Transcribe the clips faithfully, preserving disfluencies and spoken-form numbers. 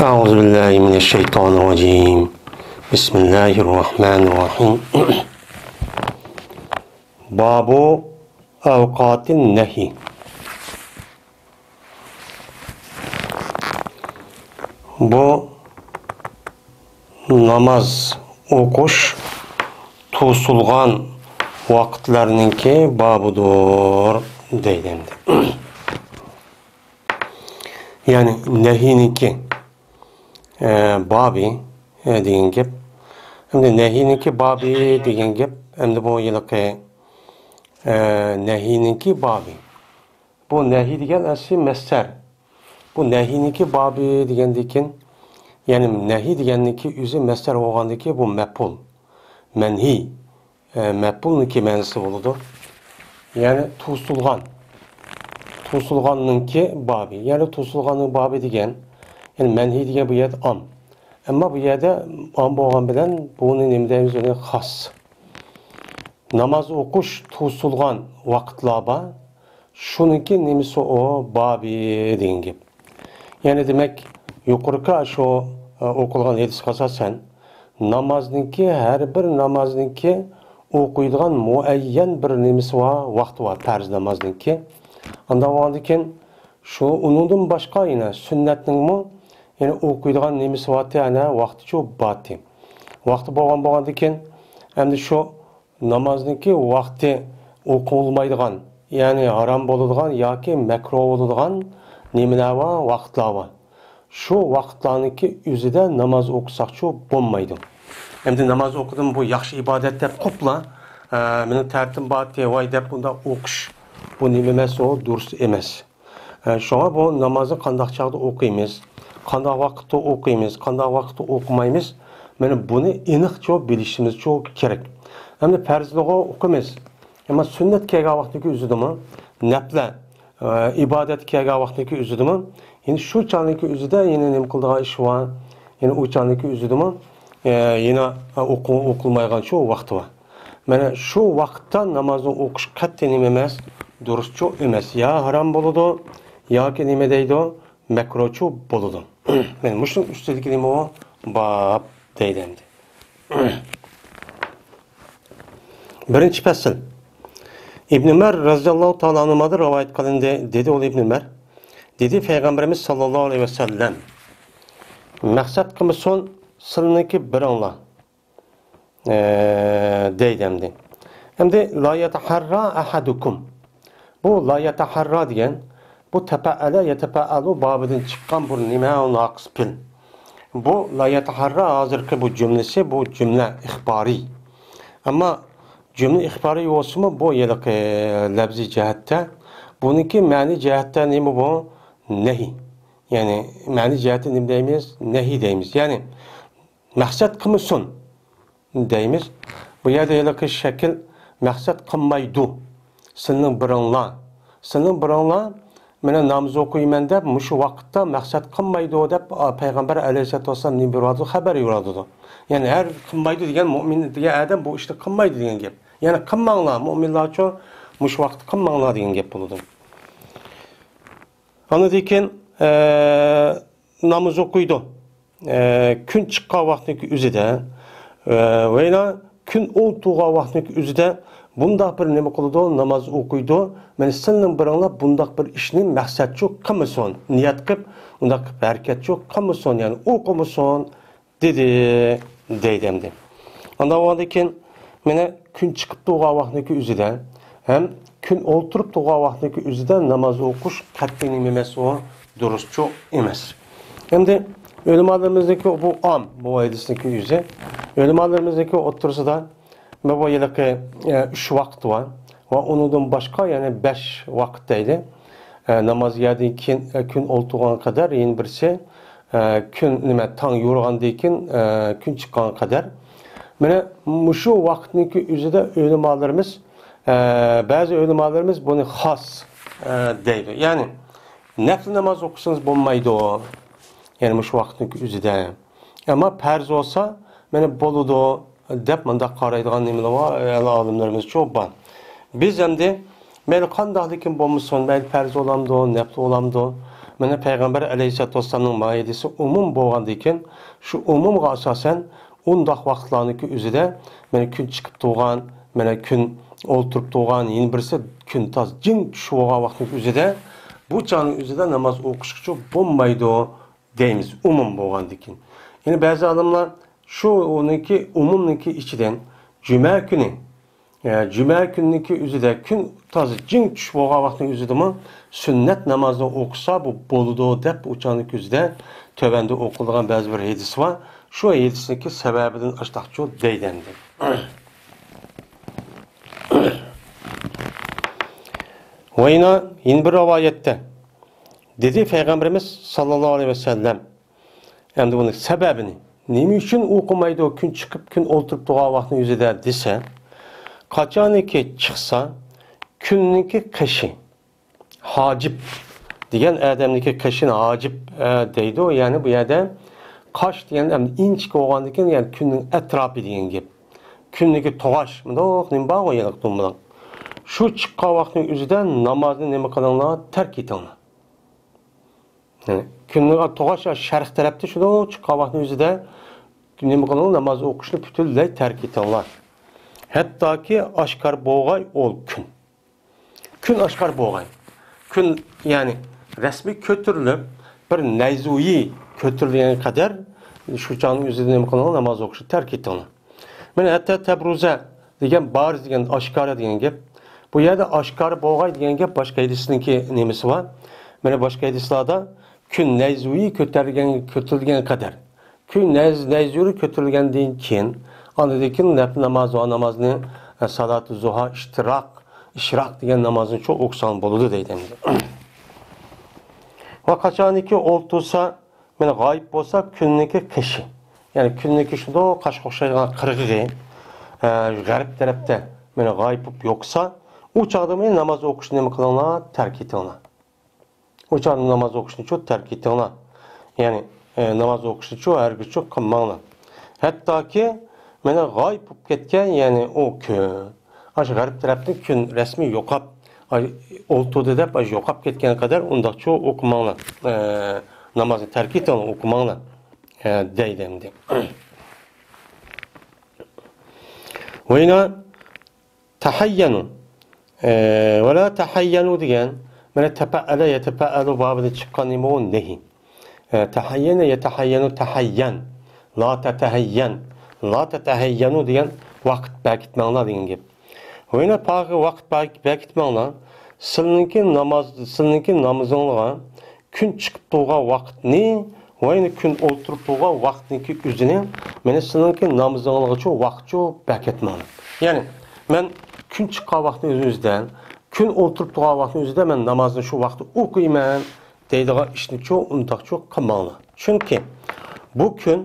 أعوذ بالله من الشيطان الرجيم. بسم الله الرحمن الرحيم. باب أوقات النهي. بۇ ناماز ئوقۇش توسۇلغان ۋاقىتلارنىڭكى بابىدۇر دەيدۇ ئەمدى. يەنى نەھىينىڭكى، ئە، بابى، ئە، دېگەن گەپ. ئەمدى نەھىينىڭكى بابى دېگەن گەپ. ئەمدى بۇ ھېلىقى، ئە، نەھىينىڭكى بابى. بۇ نەھىي دېگەن ئەسلى مەسدەر. بۇ نەھىينىڭكى بابى دېگەندىكىن، يەنى نەھىي دېگەننىڭكى ئۆزى مەسدەر بولغاندىكى بۇ مەپئۇل. مەنھىي، ئە، مەپئۇلنىڭكى مەنىسى بولىدۇ. يەنى توسۇلغان. توسۇلغاننىڭكى بابى. يەنى توسۇلغاننىڭ بابى دېگەن، يەنى مەنھىي دېگەن بۇ يەردە ئام. ئەمما بۇ يەردە ئام بولغان بىلەن بۇنى نېمە دەيمىز؟ يەنى خاس. ناماز ئوقۇش توسۇلغان ۋاقىتلار بار. شۇنىڭكى نېمىسى ئۇ؟ بابى دېگەن گەپ. يەنى دېمەك، يۇقىرىقى شۇ، ئە، ئوقۇلغان ھەدىسكە ئاساسەن، نامازنىڭكى، ھەر بىر نامازنىڭكى ئوقۇيدىغان مۇئەييەن بىر نېمىسى بار، ۋاقتى بار، پەرز نامازنىڭكى. ئانداق بولغاندىكىن، شۇ ئۇنىڭدىن باشقا يەنە سۈننەتنىڭمۇ يەنە ئوقۇيدىغان نېمىسى بارتى، يەنە ۋاقتىچۇ بارتى. ۋاقتى بولغان بولغاندىكىن، ئەمدى شۇ نامازنىڭكى ۋاقتى ئوقۇلمايدىغان، يەنى ھارام بولىدىغان ياكى مەكرۇھ بولىدىغان نېمىلەر بار، ۋاقىتلار بار. شۇ ۋاقىتلارنىڭكى ئۆزىدە ناماز ئوقۇساقچۇ بولمايدۇ. ئەمدى ناماز ئوقۇدۇم، بۇ ياخشى ئىبادەت دەپ قوپلا، ئە، مېنىڭ تەرىپىم بارتى، ۋاي دەپ ئۇنداق ئوقۇش، بۇ نېمە ئەمەس، ئۇ دۇرۇس ئەمەس. ئە، شۇڭا بۇ نامازنى قانداق چاغدا ئوقۇيمىز، قانداق ۋاقىتتا ئوقۇيمىز، قانداق ۋاقىتتا ئوقۇمايمىز، مانا بۇنى ئېنىقچە بىلىشىمىزچۇ كېرەك. ئەمدى پەرزنىغۇ ئوقۇيمىز. ئەمما سۈننەت كەلگەن ۋاقىتنىڭكى ئۆزىدىمۇ، نەپلە، ئە، ئىبادەت كەلگەن ۋاقىتنىڭكى ئۆزىدىمۇ، يەنى شۇ چاغنىڭكى ئۆزىدە يەنە نېمە قىلىدىغان ئىش بار، يەنە ئۇ چاغنىڭكى ئۆزىدىمۇ، ئە، يەنە ئوقۇ-، ئوقۇلمايدىغانچۇ ۋاقتى بار. مانا شۇ ۋاقىتتا نامازنى ئوقۇش قەتئىي نېمە ئەمەس، دۇرۇسچۇ ئەمەس. يا ھارام بولىدۇ، ياكى نېمە دەيدۇ، مەكرۇچۇ بولىدۇ. مانا مۇشۇنىڭ ئۈستىدىكى نېمە ئۇ؟ باب دەيدۇ ئەمدى. بىرىنچى پەسىل. ئىبن ئۆمەر رەزىياللاھۇ تائالا ئەنھۇمادىن رىۋايەت قىلىندى، دېدى ئۇ ئىبن ئۆمەر. دېدى پەيغەمبىرىمىز ساللاللاھۇ ئەلەيھى ۋەسەللەم، مەقسەت قىلمىسۇن سىلىنىڭكى بىرىڭلار. ئە، دەيدۇ ئەمدى. ئەمدى لا يتحرى أحدكم. بۇ لا يتحرى دېگەن، بۇ تەپەئەلە يەتەپەئەلۇ بابىدىن چىققان بىر نېمە، ئۇ ناقىس پېئىل. بۇ لا يتحرى ھازىرقى بۇ جۈملىسى، بۇ جۈملە ئىخبارىي. ئەمما جۈملە ئىخبارىي بولسىمۇ، بۇ ھېلىقى لەپزىي جەھەتتە، بۇنىڭكى مەنىي جەھەتتە نېمە بۇ؟ نەھىي. يەنى مەنىي جەھەتتە نېمە دەيمىز؟ نەھىي دەيمىز. يەنى مەقسەت قىلمىسۇن دەيمىز. بۇ يەردە ھېلىقى شەكىل مەقسەت قىلمايدۇ. سىلىنىڭ بىرىڭلار. سىلىنىڭ بىرىڭلار مانا ناماز ئوقۇيمەن دەپ، مۇشۇ ۋاقىتتا مەقسەت قىلمايدۇ دەپ، ئا، پەيغەمبەر ئەلەيھىسسالاتۇ ۋەسسالام نېمە بېرىۋاتىدۇ؟ خەۋەر بېرىۋاتىدۇ. يەنى ھەر قىلمايدۇ دېگەن، مۆمىن دېگەن ئادەم بۇ ئىشنى قىلمايدۇ دېگەن گەپ. يەنى قىلماڭلار، مۆمىنلارچۇ مۇشۇ ۋاقىتتا قىلماڭلار دېگەن گەپ بولىدۇ. ئاندىن كېيىن، ئە، ناماز ئوقۇيدۇ. ئە، كۈن چىققان ۋاقىتنىڭكى ئۆزىدە، ئە، ۋەيلا كۈن ئولتۇرغان ۋاقىتنىڭكى ئۆزىدە بۇنداق بىر نېمە قىلىدۇ، ناماز ئوقۇيدۇ. مانا سىلىنىڭ بىرىڭلار بۇنداق بىر ئىشنى مەقسەتچۇ قىلمىسۇن، نىيەت قىلىپ، ئۇنداق قىلىپ ھەرىكەتچۇ قىلمىسۇن، يەنى ئوقۇمىسۇن. دېدى، دەيدۇ ئەمدى. ئانداق بولغاندىن كېيىن، مانا كۈن چىقىپ تۇرغان ۋاقىتنىڭكى ئۆزىدە ھەم كۈن ئولتۇرۇپ تۇرغان ۋاقىتنىڭكى ئۆزىدە ناماز ئوقۇش قەتئىي نېمە ئەمەس، ئۇ دۇرۇسچۇ ئەمەس. ئەمدى ئۆلىمالىرىمىزنىڭكى بۇ ئام، بۇ ھەدىسنىڭكى ئۆزى. ئۆلىمالىرىمىزنىڭكى ئوتتۇرىسىدا مانا بۇ ھېلىقى، ئە، ئۈچ ۋاقىت بار ۋە ئۇنىڭدىن باشقا يەنە بەش ۋاقىت دەيدۇ. ئە، ناماز يەردىن كېيىن، ئە، كۈن ئولتۇرغانغا قەدەر، يەنە بىرسى، ئە، كۈن، نېمە، تاڭ يورۇغاندىن كېيىن، ئە، كۈن چىققانغا قەدەر. مانا مۇشۇ ۋاقىتنىڭكى ئۆزىدە ئۆلىمالىرىمىز، ئە، بەزى ئۆلىمالىرىمىز بۇنى خاس، ئە، دەيدۇ. يەنى نەپلى ناماز ئوقۇسىڭىز بولمايدۇ. يەنى مۇشۇ ۋاقىتنىڭكى ئۆزىدە. ئەمما پەرز بولسا، مانا بولىدۇ دەپ مۇنداق قارايدىغان نېمىلەر بار، ئالىملىرىمىزچۇ بار. بىز ئەمدى مەيلى قانداقلىكىن بولمىسۇن، مەيلى پەرز بولامدۇ، نەپلى بولامدۇ، مانا پەيغەمبەر ئەلەيھىسسالاتۇ ۋەسسالامنىڭ مائىدىسى ئومۇم بولغاندىكىن، شۇ ئومۇمغا ئاساسەن ئۇنداق ۋاقىتلارنىڭكى ئۆزىدە، مانا كۈن چىقىپ تۇرغان، مانا كۈن ئولتۇرۇپ تۇرغان، يەنە بىرسى كۈن تاز جىڭ چۈش بولغان ۋاقىتنىڭ ئۆزىدە، بۇ چاغنىڭ ئۆزىدە ناماز ئوقۇشقىچۇ بولمايدۇ دەيمىز، ئومۇم بولغاندىكىن. يەنە بەزى ئالىملار شۇ ئۇنىڭكى ئومۇمنىڭكى ئىچىدىن جۈمە كۈنى، ئە، جۈمە كۈنىنىڭكى ئۆزىدە كۈن تازا جىڭ چۈش بولغان ۋاقىتنىڭ ئۆزىدىمۇ سۈننەت نامازنى ئوقۇسا بۇ بولىدۇ دەپ ئۇ چاغنىڭكى ئۆزىدە تۆۋەندە ئوقۇلغان بەزى بىر ھەدىس بار. شۇ ھەدىسنىڭكى سەۋەبىدىن ئاشتاقچۇ دەيدۇ ئەمدى. ۋەينا يەنە بىر رىۋايەتتە دېدى پەيغەمبىرىمىز ساللاللاھۇ ئەلەيھى ۋەسەللەم، ئەمدى بۇنىڭ سەۋەبىنى، نېمە ئۈچۈن ئوقۇمايدۇ كۈن چىقىپ، كۈن ئولتۇرۇپ تۇرغان ۋاقىتنىڭ ئۆزىدە دېسە، قاچانكى چىقسا، كۈننىڭكى قېشى، ھاجىپ دېگەن ئادەمنىڭكى قېشىنى ھاجىپ، ئە، دەيدۇ. يەنى بۇ يەردە قاش دېگەن ئەمدى ئىنچىكە بولغاندىكىن، يەنى كۈننىڭ ئەتراپى دېگەن گەپ. كۈننىڭكى توغاش، مۇنداق نېمە بارغۇ يېنىق دومبىلاڭ. شۇ چىققان ۋاقىتنىڭ ئۆزىدە نامازنى نېمە قىلىڭلار؟ تەرك ئېتىڭلار. يەنى كۈننىڭ توغاش شەرق تەرەپتە شۇنداق چىققان ۋاقىتنىڭ ئۆزىدە نېمە قىلىڭلار؟ ناماز ئوقۇشنى پۈتۈنلەي تەرك ئېتىڭلار. ھەتتاكى ئاشكار بولغاي ئول كۈن. كۈن ئاشكار بولغاي. كۈن، يەنى رەسمىي كۆتۈرۈلۈپ، بىر نەيزۇيى كۆتۈرۈلگەن قەدەر شۇ چاغنىڭ ئۆزىدە نېمە قىلىڭلار؟ ناماز ئوقۇشنى تەرك ئېتىڭلار. مانا ھەتتا تەبرۇزە دېگەن بارىز دېگەن ئاشكارا دېگەن گەپ. بۇ يەردە ئاشكارا بولغاي دېگەن گەپ باشقا ھەدىسنىڭكى نېمىسى بار. مانا باشقا ھەدىسلاردا كۈن نەيزۇيى كۆتەرگەن، كۆتۈرۈلگەن قەدەر. كۈن نەيز-، نەيزۇيى كۆتۈرۈلگەندىن كېيىن، ئاندىن كېيىن نەپلى ناماز ۋە نامازنى، ئە، سالاتۇ زۇھا، ئىشتىراق، ئىشراق دېگەن نامازنى چوڭ ئوقۇساڭ بولىدۇ دەيدۇ ئەمدى. ۋە قاچانكى ئولتۇرسا، مانا غايىب بولسا، كۈننىڭكى قېشى. يەنى كۈننىڭكى شۇنداق قاشقا ئوخشايدىغان قىرغىقى، ئە، غەرب تەرەپتە مانا غايىب بولۇپ يوقىسا، ئۇ چاغدا مانا ناماز ئوقۇشنى نېمە قىلىڭلار؟ تەرك ئېتىڭلار. ئۇ چاغدا ناماز ئوقۇشنىچۇ تەرك ئېتىڭلار. يەنى، ئە، ناماز ئوقۇشنىچۇ ھەرگىزچۇ قىلماڭلار. ھەتتاكى مانا غايىب بولۇپ كەتكەن، يەنى ئۇ كۈن، ئاشۇ غەرب تەرەپتىن كۈن رەسمىي يوقاپ، ئاي، ئولتۇردى دەپ، ئاشۇ يوقاپ كەتكەن قەدەر ئۇنداقچۇ ئوقۇماڭلار. ئە، نامازنى تەرك ئېتىڭلار، ئوقۇماڭلار، ئە، دەيدۇ ئەمدى. ۋەينا تەھەييەنۇ. ئە، ۋەلا تەھەييەنۇ دېگەن، مانا تەپەئەلە يەتەپەئەلۇ بابىدىن چىققان نېمە ئۇ؟ نەھى. ئە، تەھەييەنە يەتەھەييەنۇ تەھەييەن. لا تەتەھەييەن. لا تەتەھەييەنۇ دېگەن ۋاقىت بەركىتمەڭلار دېگەن گەپ. ۋەينا پاغى ۋاقىت بەرك-، بەركىتمەڭلار. سىلىنىڭكى ناماز، سىلىنىڭكى نامىزىڭلارغا كۈن چىقىپ تۇرغان ۋاقىتنى ۋە يەنە كۈن ئولتۇرۇپ تۇرغان ۋاقىتنىڭكى ئۆزىنى، مانا سىلىنىڭكى نامىزىڭلارغىچۇ ۋاقىتچۇ بەركەتمەڭلار. يەنى، مەن كۈن چىققان ۋاقىتنىڭ ئۆزىدە، كۈن ئولتۇرۇپ تۇرغان ۋاقىتنىڭ ئۆزىدە مەن نامازنى شۇ ۋاقىتتا ئوقۇيمەن دەيدىغان ئىشنىچۇ ئۇنداقچۇ قىلماڭلار. چۈنكى بۇ كۈن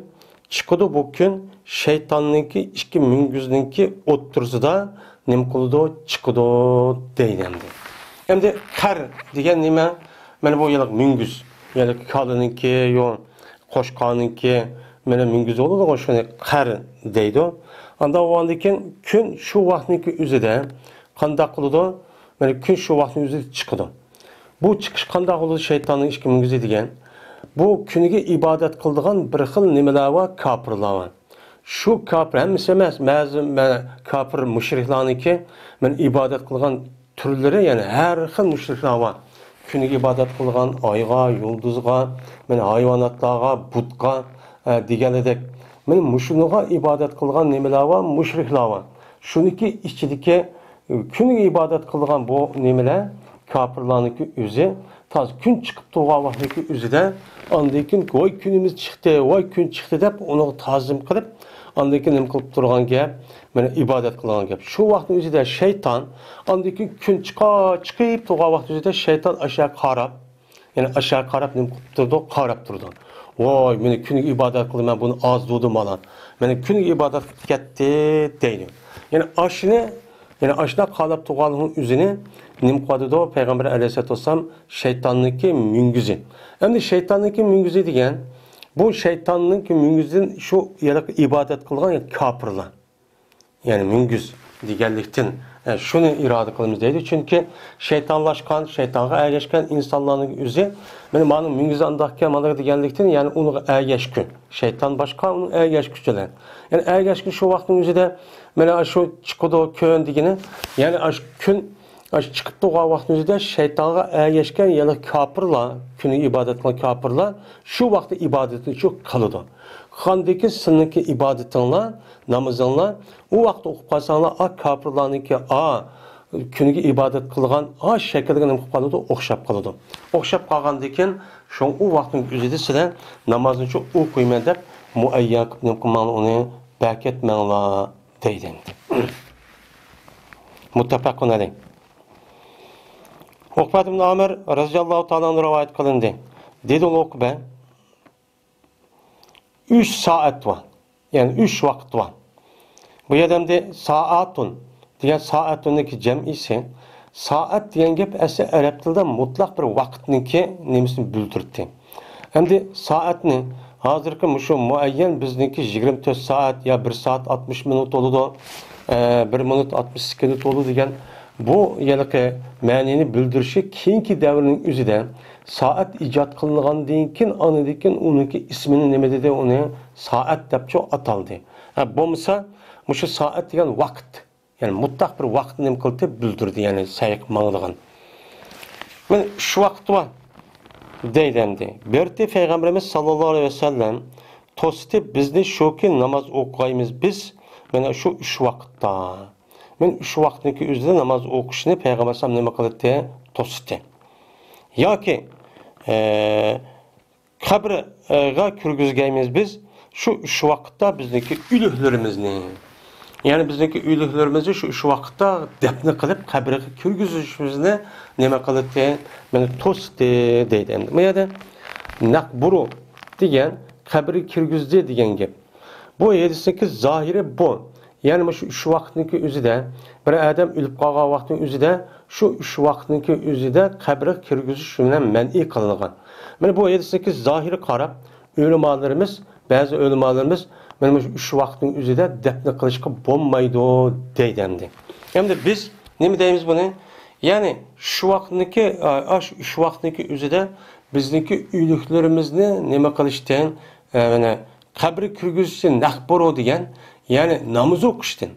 چىقىدۇ، بۇ كۈن شەيتاننىڭكى ئىككى مۈڭگۈزنىڭكى ئوتتۇرىسىدا نېمە قىلىدۇ؟ چىقىدۇ دەيدۇ ئەمدى. ئەمدى قەر دېگەن نېمە؟ مانا بۇ يىللىق مۈڭگۈز، يەنى كالىنىڭكى، يو، قوچقارنىڭكى، مانا مۈڭگۈز بولىدىغۇ، شۇنى قەر دەيدۇ. ئانداق بولغاندىن كېيىن كۈن شۇ ۋاقىتنىڭكى ئۆزىدە قانداق قىلىدۇ؟ مانا كۈن شۇ ۋاقىتنىڭ ئۆزىدە چىقىدۇ. بۇ چىقىش قانداق بولىدۇ؟ شەيتاننىڭ ئىككى مۈڭگۈزى دېگەن. بۇ كۈنىگە ئىبادەت قىلىدىغان بىر خىل نېمىلەر بار؟ كاپىرلار بار. شۇ كاپىر، ھەممىسى ئەمەس، بەزى مە-، كاپىر مۇشرىكلارنىڭكى مەن ئىبادەت قىلغان تۈرلىرى، يەنى ھەر خىل مۇشرىكلار بار. كۈنىگە ئىبادەت قىلغان ئايغا، يۇلدۇزغا، مەن ھايۋاناتلارغا، بۇتقا، ئە، دېگەنىدەك. مەن مۇشۇنىغا ئىبادەت قىلغان نېمىلەر بار؟ مۇشرىكلار بار. شۇنىڭكى ئىچىدىكى كۈنىگە ئىبادەت قىلىدىغان بۇ نېمىلەر، كاپىرلارنىڭكى ئۆزى، تازا كۈن چىقىپ تۇرغان ۋاقىتنىڭكى ئۆزىدە، ئاندىن كېيىن، ۋاي، كۈنىمىز چىقتى، ۋاي، كۈن چىقتى دەپ، ئۇنىڭغا تازىم قىلىپ، ئاندىن كېيىن نېمە قىلىپ تۇرغان گەپ؟ مانا ئىبادەت قىلغان گەپ. شۇ ۋاقىتنىڭ ئۆزىدە شەيتان، ئاندىن كېيىن كۈن چىقا-، چىقىپ تۇرغان ۋاقىتنىڭ ئۆزىدە شەيتان ئاشۇ يەرگە قاراپ، يەنى ئاشۇ يەرگە قاراپ نېمە قىلىپ تۇرىدۇ؟ قاراپ تۇرىدۇ. ۋاي، مېنى كۈنىگە ئىبادەت قىلىمەن، بۇنى ئاز دېدىم مانا. مېنى كۈنىگە ئىبادەت قىلىپ كەتتى دەيدۇ. يەنى ئاشۇنى، يەنى ئاشۇنداق قاراپ تۇرغانلىقنىڭ ئۆزىنى نېمە قىلىۋاتىدۇ؟ پەيغەمبەر ئەلەيھىسسالاتۇ ۋەسسالام شەيتاننىڭكى مۈڭگۈزى. ئەمدى شەيتاننىڭكى مۈڭگۈزى دېگەن، بۇ شەيتاننىڭكى مۈڭگۈزىدىن شۇ ھېلىقى ئىبادەت قىلغان كاپىرلار. يەنى مۈڭگۈز دېگەنلىكتىن، شۇنى ئىرادە قىلىمىز دەيدۇ. چۈنكى شەيتانلاشقان، شەيتانغا ئەگەشكەن ئىنسانلارنىڭ ئۆزى، مانا، مانا مۇڭگۈزى ئانداقكەن، مانداق دېگەنلىكتىن، يەنى ئۇنىڭغا ئەگەشكۈن. شەيتان باشقا، ئۇنىڭ ئەگەشكۈچىلەر. يەنى ئەگەشكۈن شۇ ۋاقىتنىڭ ئۆزىدە، مانا شۇ چىقىدۇ، كۈن دېگىنى، يەنى ئاشۇ كۈن، ئاشۇ چىقىپ تۇرغان ۋاقىتنىڭ ئۆزىدە شەيتانغا ئەگەشكەن يەنە كاپىرلار، كۈنگە ئىبادەت قىلغان كاپىرلار شۇ ۋاقىتتا ئىبادىتىنى شۇ قىلىدۇ. قىلغاندىن كېيىن سىلىنىڭكى ئىبادىتىڭلار، نامىزىڭلار، ئۇ ۋاقىتتا ئوقۇپ قالساڭلار، ئا كاپىرلارنىڭكى، ئا كۈنگە ئىبادەت قىلغان، ئا شەكىلگە نېمە قىلىپ قالىدۇ؟ ئوخشاپ قالىدۇ. ئوخشاپ قالغاندىن كېيىن، شۇڭا ئۇ ۋاقىتنىڭ ئۆزىدە سىلەر نامازنى شۇ ئوقۇيمەن دەپ مۇئەييەن قىلىپ نېمە قىلماڭلار، ئۇنى بەكەتمەڭلار دەيدۇ. مۇتتەپەقۇن ئەلەيھ. ئوقبەت ئىبن ئامىر رەزىياللاھۇ تائالا ئەنھۇ رىۋايەت قىلىندى. دېدى ئۇ ئوقبە، ئۈچ سائەت بار. يەنى ئۈچ ۋاقىت بار. بۇ يەردە ئەمدى سائاتۇن دېگەن سائەتۇننىڭكى جەمئىسى. سائەت دېگەن گەپ ئەسلى ئەرەب تىلىدا مۇتلەق بىر ۋاقىتنىڭكى نېمىسىنى بىلدۈرتتى. ئەمدى سائەتنى ھازىرقى مۇشۇ مۇئەييەن بىزنىڭكى يىگىرمە تۆت سائەت يا بىر سائەت ئاتمىش مىنۇت بولىدۇ، ئە، بىر مىنۇت ئاتمىش سېكۇنت بولىدۇ دېگەن بۇ ھېلىقى مەنىنى بىلدۈرۈشى كېيىنكى دەۋرنىڭ ئۆزىدە سائەت ئىجاد قىلىنغاندىن كېيىن، ئاندىن كېيىن ئۇنىڭكى ئىسمىنى نېمە دېدى؟ ئۇنى سائەت دەپچۇ ئاتالدى. ھە، بولمىسا، مۇشۇ سائەت دېگەن ۋاقىت، يەنى مۇتلەق بىر ۋاقىتنى نېمە قىلدى؟ بىلدۈردى، يەنى سەي قىلىپ ماڭىدىغان. مانا شۇ ۋاقىت بار دەيدۇ ئەمدى. بىرتى پەيغەمبىرىمىز ساللاللاھۇ ئەلەيھى ۋەسەللەم توستى بىزنى شۇكى ناماز ئوقۇغايمىز بىز مانا شۇ ئۈچ ۋاقىتتا. مانا ئۈچ ۋاقىتنىڭكى ئۆزىدە ناماز ئوقۇشنى پەيغەمبەر ئەلەيھىسسالام نېمە قىلدى؟ توستى. ياكى، ئە، قەبرىگە كىرگۈزگەيمىز بىز شۇ ئۈچ ۋاقىتتا بىزنىڭكى ئۆلۈكلىرىمىزنى. يەنى بىزنىڭكى ئۆلۈكلىرىمىزنى شۇ ئۈچ ۋاقىتتا دەپنە قىلىپ، قەبرىگە كىرگۈزۈشىمىزنى نېمە قىلدى؟ مانا توستى دەيدۇ. ئەمدى بۇ يەردە نەقبۇرۇ دېگەن قەبرىگە كىرگۈزدى دېگەن گەپ. بۇ ھەدىسنىڭكى زاھىرى بۇ. يەنى مۇشۇ ئۈچ ۋاقىتنىڭكى ئۆزىدە، بىر ئادەم ئۆلۈپ قالغان ۋاقىتنىڭ ئۆزىدە، شۇ ئۈچ ۋاقىتنىڭكى ئۆزىدە قەبرىگە كىرگۈزۈش بىلەن مەنئى قىلىنغان. مانا بۇ ھەدىسنىڭكى زاھىرىغا قاراپ، ئۆلىمالىرىمىز، بەزى ئۆلىمالىرىمىز، مانا مۇشۇ ئۈچ ۋاقىتنىڭ ئۆزىدە دەپنە قىلىشقا بولمايدۇ دەيدۇ ئەمدى. ئەمدى بىز نېمە دەيمىز بۇنى؟ يەنى شۇ ۋاقىتنىڭكى، ئاشۇ ئۈچ ۋاقىتنىڭكى ئۆزىدە بىزنىڭكى ئۆلۈكلىرىمىزنى نېمە قىلىشتىن، ئە، مانا قەبرىگە كىرگۈزۈشتىن نەقبۇرۇ دېگەن، يەنى ناماز ئوقۇشتىن.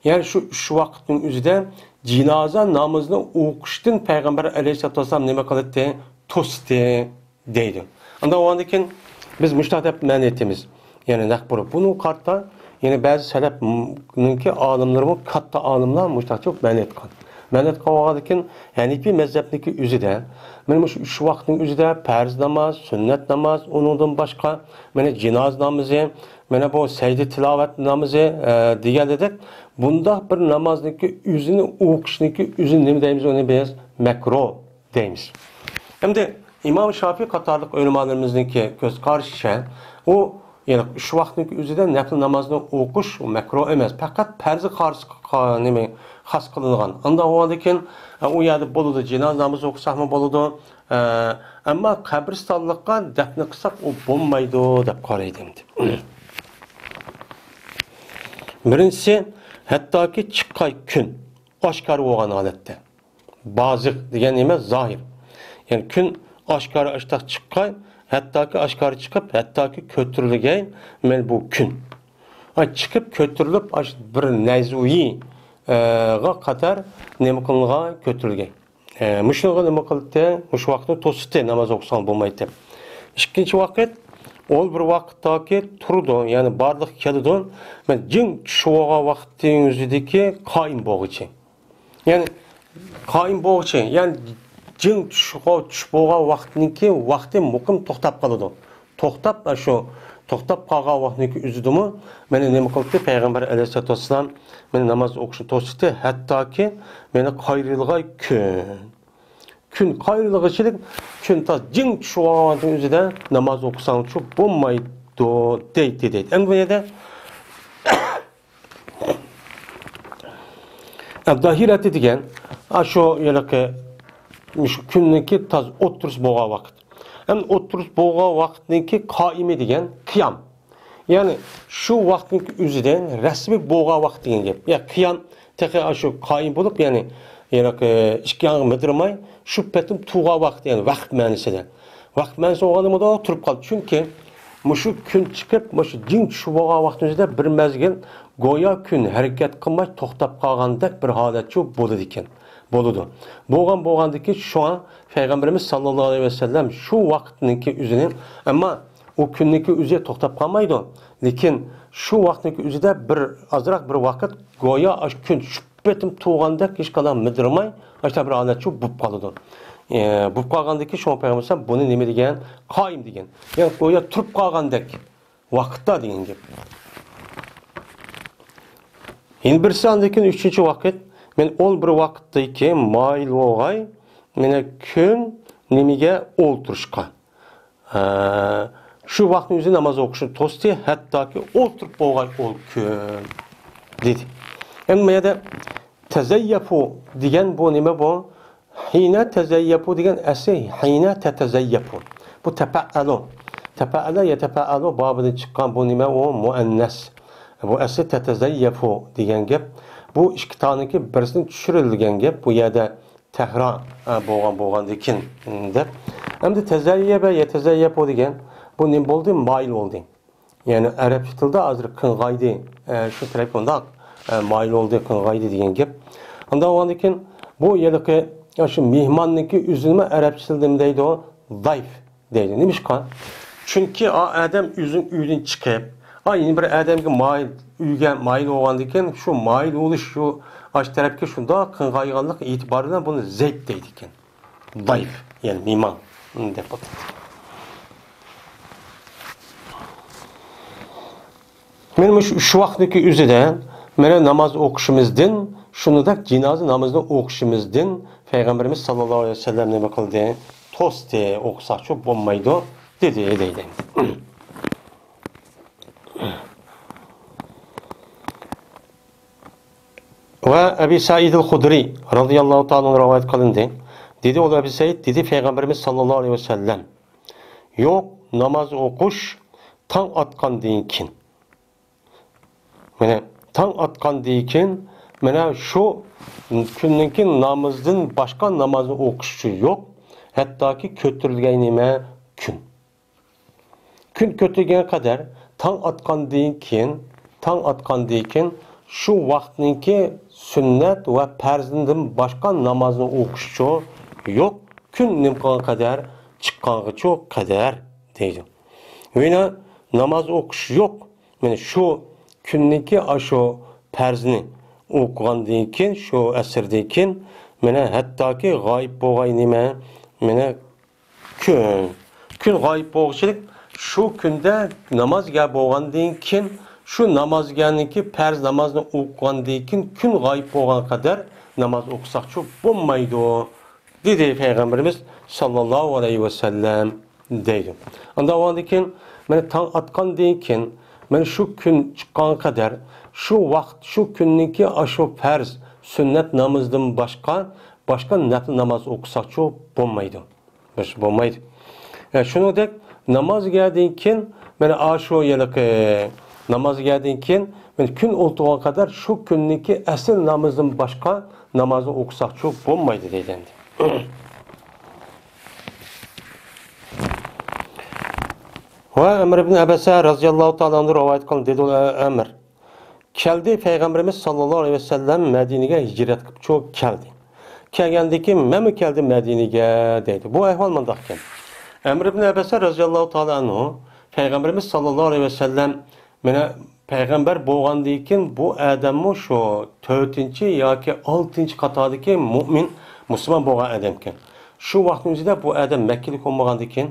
يەنى شۇ ئۈچ ۋاقىتنىڭ ئۆزىدە جىنازا نامىزىنى ئوقۇشتىن پەيغەمبەر ئەلەيھىسسالاتۇ ۋەسسالام نېمە قىلدى؟ توستى دەيدۇ. ئاندىن ئۇنىڭدىن كېيىن بىز مۇشۇنداق دەپ مەنە ئېيتىمىز. يەنى نەقبۇرۇ. بۇنىڭغا قارىتا يەنە بەزى سەلەفنىڭكى ئالىملىرىمۇ، كاتتا ئالىملار مۇشۇنداقچە مەنە ئېيتقان. مەنە ئېيتقان بولغاندىن كېيىن ھەنىپىي مەزھەپنىڭكى ئۆزىدە، مانا مۇشۇ ئۈچ ۋاقىتنىڭ ئۆزىدە پەرز ناماز، سۈننەت ناماز، ئۇنىڭدىن باشقا، مانا جىناز نامىزى، مانا بۇ سەجدە تىلاۋەت نامىزى، ئە، دېگەنلىدەك، بۇنداق بىر نامازنىڭكى ئۆزىنى ئوقۇشنىڭكى ئۆزىنى نېمە دەيمىز؟ ئۇنى بىز مەكرۇ دەيمىز. ئەمدى ئىمام شافىي قاتارلىق ئۆلىمالىرىمىزنىڭكى كۆز قارىشىچە، ئۇ، يەنى ئۈچ ۋاقىتنىڭ ئۆزىدە نەپلى نامازنى ئوقۇش مەكرۇ ئەمەس، پەقەت پەرزى خاس، نېمە، خاس قىلىنغان. ئانداق بولغاندىن كېيىن، ئە، ئۇ يەردە بولىدۇ، جىناز نامىزى ئوقۇساقمۇ بولىدۇ، ئە، ئەمما قەبرىستانلىققا دەپنە قىلساق ئۇ بولمايدۇ دەپ قارايدۇ ئەمدى. بىرىنچىسى، ھەتتاكى چىققاي كۈن ئاشكارا بولغان ھالەتتە. بازىغ دېگەن نېمە؟ زاھىر. يەنى كۈن ئاشكارا ئاشتاق چىققاي، ھەتتاكى ئاشكارا چىقىپ، ھەتتاكى كۆتۈرۈلگەي، مەن بۇ كۈن. ئاي چىقىپ كۆتۈرۈلۈپ، ئاش بىر نەزۋىي، ئە، غا قاتار نېمە قىلىنغان؟ كۆتۈرۈلگەي. ئە، مۇشۇنىڭغا نېمە قىلدى؟ مۇشۇ ۋاقىتنى توسۇتتى، ناماز ئوقۇساڭ بولمايدۇ دەپ. ئىككىنچى ۋاقىت، ئول بىر ۋاقىتتاكى تۇرىدۇ، يەنى بارلىققا كېلىدۇ. مەن جىڭ چۈش بولغان ۋاقىتنىڭ ئۆزىدىكى قائىم بولغۇچى. يەنى قائىم بولغۇچى، يەنى جىڭ چۈش، چۈش بولغان ۋاقىتنىڭكى ۋاقتى مۇقىم توختاپ قالىدۇ. توختاپ، شۇ توختاپ قالغان ۋاقىتنىڭكى ئۆزىدىمۇ مانا نېمە قىلدى؟ پەيغەمبەر ئەلەيھىسسالاتۇ ۋەسسالام مانا ناماز ئوقۇشنى توستى، ھەتتاكى مانا قايرىلغان كۈن. كۈن قايرىلغۇچىلىك، كۈن تاز جىڭ چۈشۈۋالغاننىڭ ئۆزىدە ناماز ئوقۇساڭچۇ بولمايدۇ دەيتتى، دەيتتى. ئەمدى بۇ يەردە ئەبداھىرەتى دېگەن، ئاشۇ ھېلىقى، مۇشۇ كۈننىڭكى تاز ئوتتۇرىسى بولغان ۋاقىت. ئەمدى ئوتتۇرىسى بولغان ۋاقىتنىڭكى قائىمى دېگەن قىيام. يەنى شۇ ۋاقىتنىڭكى ئۆزىدە رەسمىي بولغان ۋاقىت دېگەن گەپ. يا قىيام تېخى ئاشۇ قايىم بولۇپ، يەنى، يەنى، ئىككى يانغا مىدىرماي، شۇ پېتىم تۇرغان ۋاقىت، يەنى ۋاقىت مەنىسىدە. ۋاقىت مەنىسى بولغاندا مۇنداق تۇرۇپ قالدى. چۈنكى مۇشۇ كۈن چىقىپ، مۇشۇ جىڭ چۈشۈپ بولغان ۋاقتىمىزدا بىر مەزگىل گويا كۈن ھەرىكەت قىلماي توختاپ قالغاندەك بىر ھالەتچۇ بولىدىكەن. بولىدۇ. بولغان بولغاندىكىن شۇڭا پەيغەمبىرىمىز ساللاللاھۇ ئەلەيھى ۋەسەللەم شۇ ۋاقىتنىڭكى ئۆزىنى، ئەمما ئۇ كۈننىڭكى ئۆزى توختاپ قالمايدۇ. لېكىن شۇ ۋاقىتنىڭكى ئۆزىدە بىر ئازراق بىر ۋاقىت گويا ئاشۇ كۈن چۈشۈپ پېتىم تۇرغاندەك ھېچقانداق مىدىرماي، ئاشۇنداق بىر ھالەتچۇ بولۇپ قالىدۇ. ئە، بولۇپ قالغاندىكىن شۇڭا پەيغەمبەر بۇنى نېمە دېگەن؟ قائىم دېگەن. يەنى گويا تۇرۇپ قالغاندەك ۋاقىتتا دېگەن گەپ. يەنە بىرسى ئاندىن كېيىن ئۈچىنچى ۋاقىت، مەن ئون بىر ۋاقىتتىكى مايىل بولغاي، مانا كۈن نېمىگە ئولتۇرۇشقا. ھە، شۇ ۋاقىتنىڭ ئۆزى ناماز ئوقۇشنى توستى، ھەتتاكى ئولتۇرۇپ بولغاي ئول كۈن دېدى. ئەمدى بۇ يەردە تەزەييەپۇ دېگەن بۇ نېمە بۇ؟ ھىنە تەزەييەپۇ دېگەن ئەسلى ھىنە تەتەزەييەپۇ. بۇ تەپەئەلۇ. تەپەئەلە يەتەپەئەلۇ بابىدىن چىققان بۇ نېمە ئۇ؟ مۇئەننەس. بۇ ئەسلى تەتەزەييەپۇ دېگەن گەپ. بۇ ئىككى تانىڭكى بىرسىدىن چۈشۈرۈلگەن گەپ. بۇ يەردە تەھرا، ئە، بولغان، بولغاندىكىن، دەپ. ئەمدى تەزەييەبە يەتەزەييەپۇ دېگەن بۇ نېمە بولدى؟ مايىل بولدى. يەنى ئەرەبچە تىلدا ھازىر قىڭغايدى، ئە، شۇ تەرەپكە ئۇنداق، ئە، مايىل بولدى، قىڭغايدى دېگەن گەپ. ئۇنداق بولغاندىكىن بۇ ھېلىقى، يا، شۇ مېھماننىڭكى ئۆزىنىمۇ ئەرەبچە تىلدا نېمە دەيدۇ؟ زايف دەيدۇ. نېمىشقا؟ چۈنكى ئا ئادەم ئۆزىنىڭ ئۆيىدىن چىقىپ، ئا، يەنە بىر ئادەمگە مايىل، ئۆيگە مايىل بولغاندىكىن، شۇ مايىل بولۇش شۇ ئاشۇ تەرەپكە شۇنداق قىڭغايغانلىق ئېتىبارى بىلەن بۇنى زەيپ دەيدىكەن. ضيف، يەنى مېھمان، دەپ ئاتايدۇ. مانا مۇشۇ ئۈچ ۋاقىتنىڭكى ئۆزىدە، مانا ناماز ئوقۇشىمىزدىن، شۇنداق جىنازا نامىزىنى ئوقۇشىمىزدىن پەيغەمبىرىمىز ساللاللاھۇ ئەلەيھى ۋەسەللەم نېمە قىلدى؟ توستى، ئوقۇساقچۇ بولمايدۇ، دېدى، دەيدۇ. ۋە ئەبى سەئىدىل خۇدرى رازىياللاھۇ تائالا ئەنھۇ رىۋايەت قىلىندى. دېدى، ئۇ ئەبى سەئىد دېدى، پەيغەمبىرىمىز ساللاللاھۇ ئەلەيھى ۋەسەللەم، يوق، ناماز ئوقۇش تاڭ ئاتقاندىن كېيىن. مانا، تاڭ ئاتقاندىن كېيىن، مانا شۇ كۈننىڭكى نامىزىدىن باشقا نامازنى ئوقۇش يوق. ھەتتاكى كۆتۈرۈلگەن نېمە؟ كۈن. كۈن كۆتۈرگەن قەدەر، تاڭ ئاتقاندىن كېيىن، تاڭ ئاتقاندىن كېيىن شۇ ۋاقىتنىڭكى سۈننەت ۋە پەرزىدىن باشقا نامازنى ئوقۇشچۇ يوق. كۈن نېمە قىلغان قەدەر؟ چىققانغىچۇ قەدەر دەيدۇ. يەنە ناماز ئوقۇش يوق. مانا شۇ كۈننىڭكى ئاشۇ پەرزنى ئوقۇغاندىن كېيىن، شۇ ئەسىردىن كېيىن، مانا ھەتتاكى غايىب بولغاي نېمە؟ مانا كۈن. كۈن غايىب بولغۇچىلىك شۇ كۈندە نامازگە بولغاندىن كېيىن، شۇ نامازگەنىڭكى پەرز نامازنى ئوقۇغاندىن كېيىن، كۈن غايىب بولغان قەدەر ناماز ئوقۇساقچۇ بولمايدۇ، دېدى پەيغەمبىرىمىز ساللاللاھۇ ئەلەيھى ۋەسەللەم، دەيدۇ. ئاندىن ئاۋۋالدىن كېيىن، مانا تاڭ ئاتقاندىن كېيىن، مانا شۇ كۈن چىققان قەدەر، شۇ ۋاقىت، شۇ كۈننىڭكى ئاشۇ پەرز، سۈننەت نامىزىدىن باشقا، باشقا نەپلى ناماز ئوقۇساقچۇ بولمايدۇ. بولمايدۇ. ئە، شۇنىڭدەك نامازگەدىن كېيىن، مانا ئاشۇ ھېلىقى نامازگەدىن كېيىن، مانا كۈن ئولتۇرغان قەدەر شۇ كۈننىڭكى ئەسىر نامىزىدىن باشقا نامازنى ئوقۇساقچۇ بولمايدۇ دەيدۇ ئەمدى. ۋە ئەمر ئىبن ئەبەسە رازىياللاھۇ تائالا ئەنھۇ رىۋايەت قىلدى، دېدى ئۇ ئەمر. كەلدى، پەيغەمبىرىمىز ساللاللاھۇ ئەلەيھى ۋەسەللەم مەدىنىگە ھىجرەت قىلىپچۇ كەلدى. كەلگەندىن كېيىن مەنمۇ كەلدىم مەدىنىگە دەيدۇ. بۇ ئەھۋال مۇنداقكەن. ئەمر ئىبن ئەبەسە رازىياللاھۇ تائالا ئەنھۇ پەيغەمبىرىمىز ساللاللاھۇ ئەلەيھى ۋەسەللەم مانا پەيغەمبەر بولغاندىن كېيىن بۇ ئادەممۇ شۇ تۆتىنچى ياكى ئالتىنچى قاتاردىكى مۆمىن، مۇسۇلمان بولغان ئادەمكەن. شۇ ۋاقىتنىڭ ئۆزىدە بۇ ئادەم مەككىلىك بولمىغاندىكىن،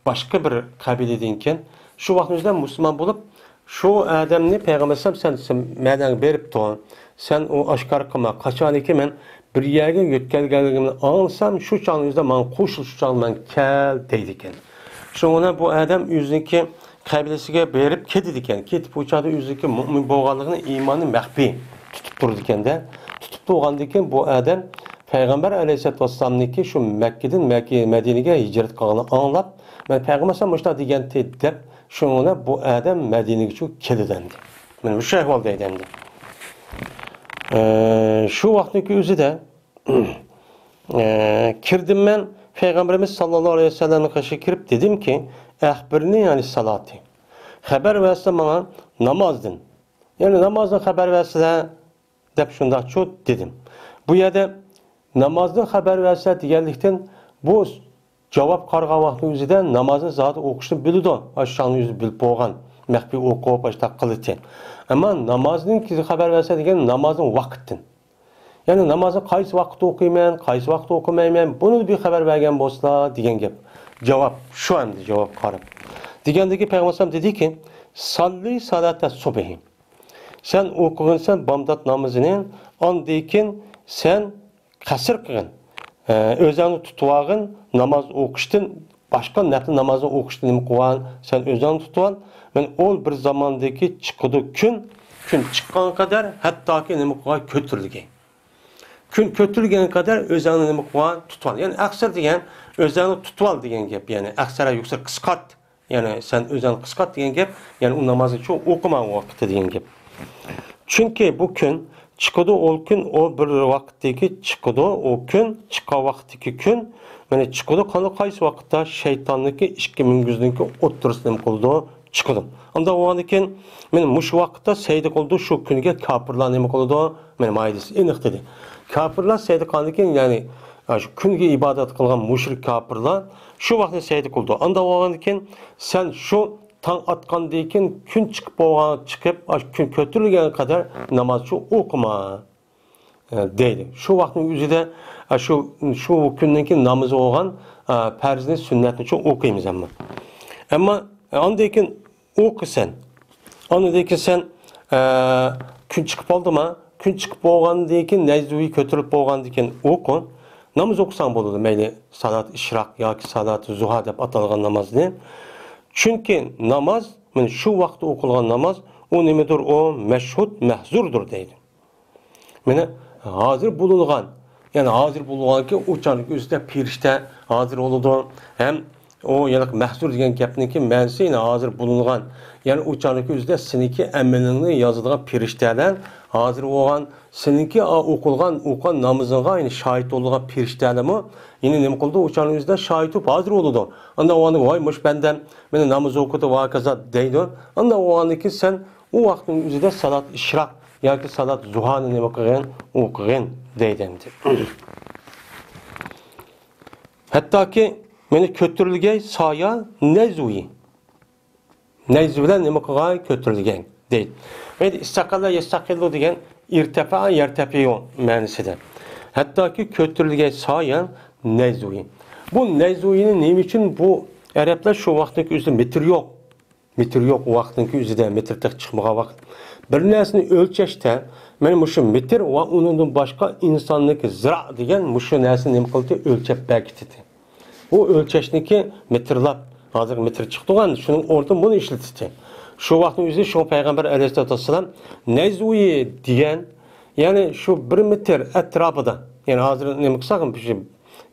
باشقا بىر قەبىلىدىنكەن، شۇ ۋاقىتنىڭ ئۆزىدە مۇسۇلمان بولۇپ، شۇ ئادەمنى پەيغەمبەر ئەلەيھىسسالام، سەن، سەن مەدىنەگە بېرىپ تۇر، سەن ئۇ ئاشكارا قىلما، قاچانكى مەن بىر يەرگە يۆتكەلگەنلىكىمنى ئاڭلىسام، شۇ چاغنىڭ ئۆزىدە ماڭا قوشۇل، شۇ چاغدا مەن كەل دەيدىكەن. شۇنىڭ بىلەن بۇ ئادەم ئۆزىنىڭكى قەبىلىسىگە بېرىپ كېتىدىكەن. كېتىپ ئۇ چاغدا ئۆزىنىڭكى مۆمىن بولغانلىقىنى، ئىمانىنى مەخپىي تۇتۇپ تۇرىدىكەندە. تۇتۇپ تۇرغاندىن كېيىن بۇ ئادەم پەيغەمبەر ئەلەيھىسسالاتۇ ۋەسسالامنىڭكى شۇ مەككىدىن مەككە، مەدىنىگە ھىجرەت قىلغانلىقىنى ئاڭلاپ، مەن پەيغەمبەر ئەلەيھىسسالام مۇشۇنداق دېگەنتى دەپ، شۇنىڭ بىلەن بۇ ئادەم مەدىنىگىچۇ كېلىدۇ ئەمدى. مانا مۇشۇ ئەھۋال دەيدۇ ئەمدى. ئە، شۇ ۋاقىتنىڭكى ئۆزىدە، ئە، كىردىم مەن پەيغەمبىرىمىز ساللاللاھۇ ئەلەيھى ۋەسەللەمنىڭ قېشىغا كىرىپ دېدىمكى، «ئەخبىرنى ئەنىس سالاتى.» خەۋەر بەرسىلە ماڭا نامازدىن. يەنى نامازدىن خەۋەر بەرسىلە دەپ شۇنداقچۇ دېدىم. بۇ يەردە نامازدىن خەۋەر بەرسىلە دېگەنلىكتىن بۇ جاۋاب قارىغان ۋاقتىنىڭ ئۆزىدە نامازنى زادى ئوقۇشنى بىلىدۇ. ئاشۇ چاغنىڭ ئۆزى بىلىپ بولغان. مەخپىي ئوقۇپ، ئاشۇنداق قىلىتتى. ئەمما نامازدىن كېيىن خەۋەر بەرسە دېگەن نامازنىڭ ۋاقتىدىن. يەنى نامازنى قايسى ۋاقىتتا ئوقۇيمەن، قايسى ۋاقىتتا ئوقۇمايمەن، بۇنى بىر خەۋەر بەرگەن بولسىلا دېگەن گەپ. جاۋاب شۇ ئەمدى، جاۋاب قارىپ. دېگەندىكى پەيغەمبەر ئەلەيھىسسالام دېدىكى، «ساللى سالاتە سۇبھى.» سەن ئوقۇغىنسەن بامدات نامىزىنى، ئاندىن كېيىن سەن قەسىر قىلغىن. ئە، ئۆزۈڭنى تۇتۇۋالغىن، ناماز ئوقۇشتىن، باشقا نەپلى نامازنى ئوقۇشتىن نېمە قىلغان؟ سەن ئۆزۈڭنى تۇتۇۋال. مەن ئول بىر زاماندىكى چىقىدۇ كۈن، كۈن چىققان قەدەر، ھەتتاكى نېمە قىلغان؟ كۆتۈرۈلگەي. كۈن كۆتۈرۈلگەن قەدەر ئۆزۈڭنى نېمە قىلغان؟ تۇتۇۋال. يەنى ئەقسىر دېگەن ئۆزۈڭنى تۇتۇۋال دېگەن گەپ. يەنى ئەقسەر يوقسا قىسقارت. يەنى سەن ئۆزۈڭنى قىسقارت دېگەن گەپ، يەنى ئۇ نامازنى چوڭ ئوقۇما ئۇ ۋاقىتتا دېگەن گەپ. چۈنكى بۇ كۈن چىقىدۇ، ئۇ كۈن، ئۇ بىر ۋاقىتتىكى چىقىدۇ، ئۇ كۈن، چىققان ۋاقىتتىكى كۈن، مانا چىقىدۇ، قانداق، قايسى ۋاقىتتا؟ شەيتاننىڭكى ئىككى مۈڭگۈزنىڭكى ئوتتۇرىسىدا نېمە قىلىدۇ؟ چىقىدۇ. ئانداق بولغاندىكىن، مانا مۇشۇ ۋاقىتتا سەجدە قىلىدۇ، شۇ كۈنگە كاپىرلار نېمە قىلىدۇ؟ مانا مايدىسى ئېنىق دېدى. كاپىرلار سەجدە قىلغاندىن كېيىن، يەنى، ئاشۇ كۈنگە ئىبادەت قىلغان مۇشرىك كاپىرلار شۇ ۋاقىتتا سەجدە قىلىدۇ. ئانداق بولغاندىن كېيىن، سەن شۇ تاڭ ئاتقاندىن كېيىن، كۈن چىقىپ بولغان، چىقىپ، ئاشۇ كۈن كۆتۈرۈلگەنگە قەدەر ناماز شۇ ئوقۇما، ئە، دەيدۇ. شۇ ۋاقىتنىڭ ئۆزىدە، ئە، شۇ، شۇ كۈننىڭكى نامىزى بولغان، ئە، پەرزنى، سۈننەتنى شۇ ئوقۇيمىز ئەمما. ئەمما، ئە، ئاندىن كېيىن ئوقۇسەن. ئاندىن كېيىن سەن، ئە، كۈن چىقىپ قالدىما؟ كۈن چىقىپ بولغاندىن كېيىن، نەيزۇۋى كۆتۈرۈلۈپ بولغاندىن كېيىن ئوقۇ. ناماز ئوقۇساڭ بولىدۇ، مەيلى سالات ئىشراق ياكى سالات زۇھا دەپ ئاتالغان نامازنى. چۈنكى ناماز، مانا شۇ ۋاقىتتا ئوقۇلغان ناماز، ئۇ نېمىدۇر؟ ئۇ مەشھۇد، مەھزۇردۇر دەيدۇ. مانا ھازىر بولۇنغان، يەنى ھازىر بولۇنغانكى ئۇ چاغنىڭ ئۆزىدە پېرىشتە ھازىر بولىدۇ. ھەم ئۇ يەنە مەھزۇر دېگەن گەپنىڭكى مەنىسى يەنە ھازىر بولۇنغان. يەنى ئۇ چاغنىڭكى ئۆزىدە سېنىڭكى ئەمىلىڭنى يازىدىغان پېرىشتەلەر ھازىر بولغان، سېنىڭكى ئا-، ئوقۇلغان، ئوقۇغان نامىزىڭغا يەنە شاھىت بولىدىغان پېرىشتەلەرمۇ يەنە نېمە قىلىدۇ؟ ئۇ چاغنىڭ ئۆزىدە شاھىت بولۇپ ھازىر بولىدۇ. ئانداق بولغاندا، ۋاي، مۇشۇ بەندەم مېنى ناماز ئوقۇدى، ۋاكازا دەيدۇ. ئانداق بولغاندىن كېيىن سەن ئۇ ۋاقىتنىڭ ئۆزىدە سالات ئىشراق ياكى سالات زۇھانى نېمە قىلغىن؟ ئوقۇغىن دەيدۇ ئەمدى. ھەتتاكى مانا كۆتۈرۈلگەي سايە نەزۋى. نەزۋى بىلەن نېمە قىلغاي؟ كۆتۈرۈلگەي دەيدۇ. مەيلى ئىستەقەللە يەستەقىللۇ دېگەن ئىرتەفە يەرتەپىيۇ مەنىسىدە. ھەتتاكى كۆتۈرۈلگەي سايە نەزۋى. بۇ نەزۋىنى نېمە ئۈچۈن بۇ ئەرەبلەر شۇ ۋاقىتتىكى ئۆزىدە مېتىر يوق. مېتىر يوق ۋاقىتنىڭكى ئۆزىدە، مېتىر تېخى چىقمىغان ۋاقىت. بىر نەرسىنى ئۆلچەشتە، مانا مۇشۇ مېتىر ۋە ئۇنىڭدىن باشقا ئىنساننىڭكى زىرا دېگەن مۇشۇ نەرسىنى نېمە قىلدى؟ ئۆلچەپ بەرگىتىدۇ. ئۇ ئۆلچەشنىكى مېتىرلاپ، ھازىرقى مېتىر چىقتىغان، شۇنىڭ ئورنىدا بۇنى ئىشلىتىدۇ. شۇ ۋاقىتنىڭ ئۆزىدە شۇ پەيغەمبەر ئەلەيھىسسالاتۇ ۋەسسالام نەزۋى دېگەن، يەنى شۇ بىر مېتىر ئەتراپىدا، يەنى ھازىر نېمە قىلساق،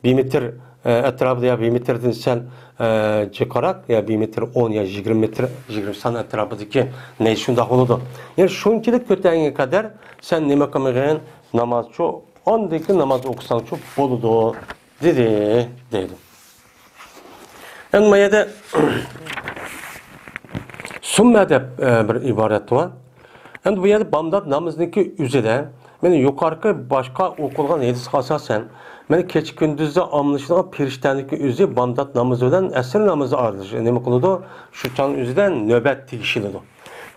بىر مېتىر، ئە، ئەتراپىدا يا بىر مېتىردىن سەل، ئە، جىقراق يا بىر مېتىر ئون يا يىگىرمە مېتىر، يىگىرمە سان ئەتراپىدىكى نەي شۇنداق بولىدۇ. يەنى شۇنچىلىك كۆتەرگەنگە قەدەر سەن نېمە قىلمىغىن، نامازچۇ، ئاندىن كېيىن ناماز ئوقۇساڭچۇ بولىدۇ، دېدى، دەيدۇ. ئەمدى ما يەردە سۈممە دەپ، ئە، بىر ئىبارەت بار. ئەمدى بۇ يەردە بامدات نامىزىنىڭكى ئۆزىدە، مانا يۇقىرىقى باشقا ئوقۇلغان ھەدىسكە ئاساسەن، مانا كېچە كۈندۈزدە ئالمىشىدىغان پېرىشتەنىڭكى ئۆزى بامدات نامىزى بىلەن ئەسىر نامىزى ئارىلىشىدۇ. نېمە قىلىدۇ؟ شۇ چاغنىڭ ئۆزىدە نۆۋەت تېگىشىلىدۇ.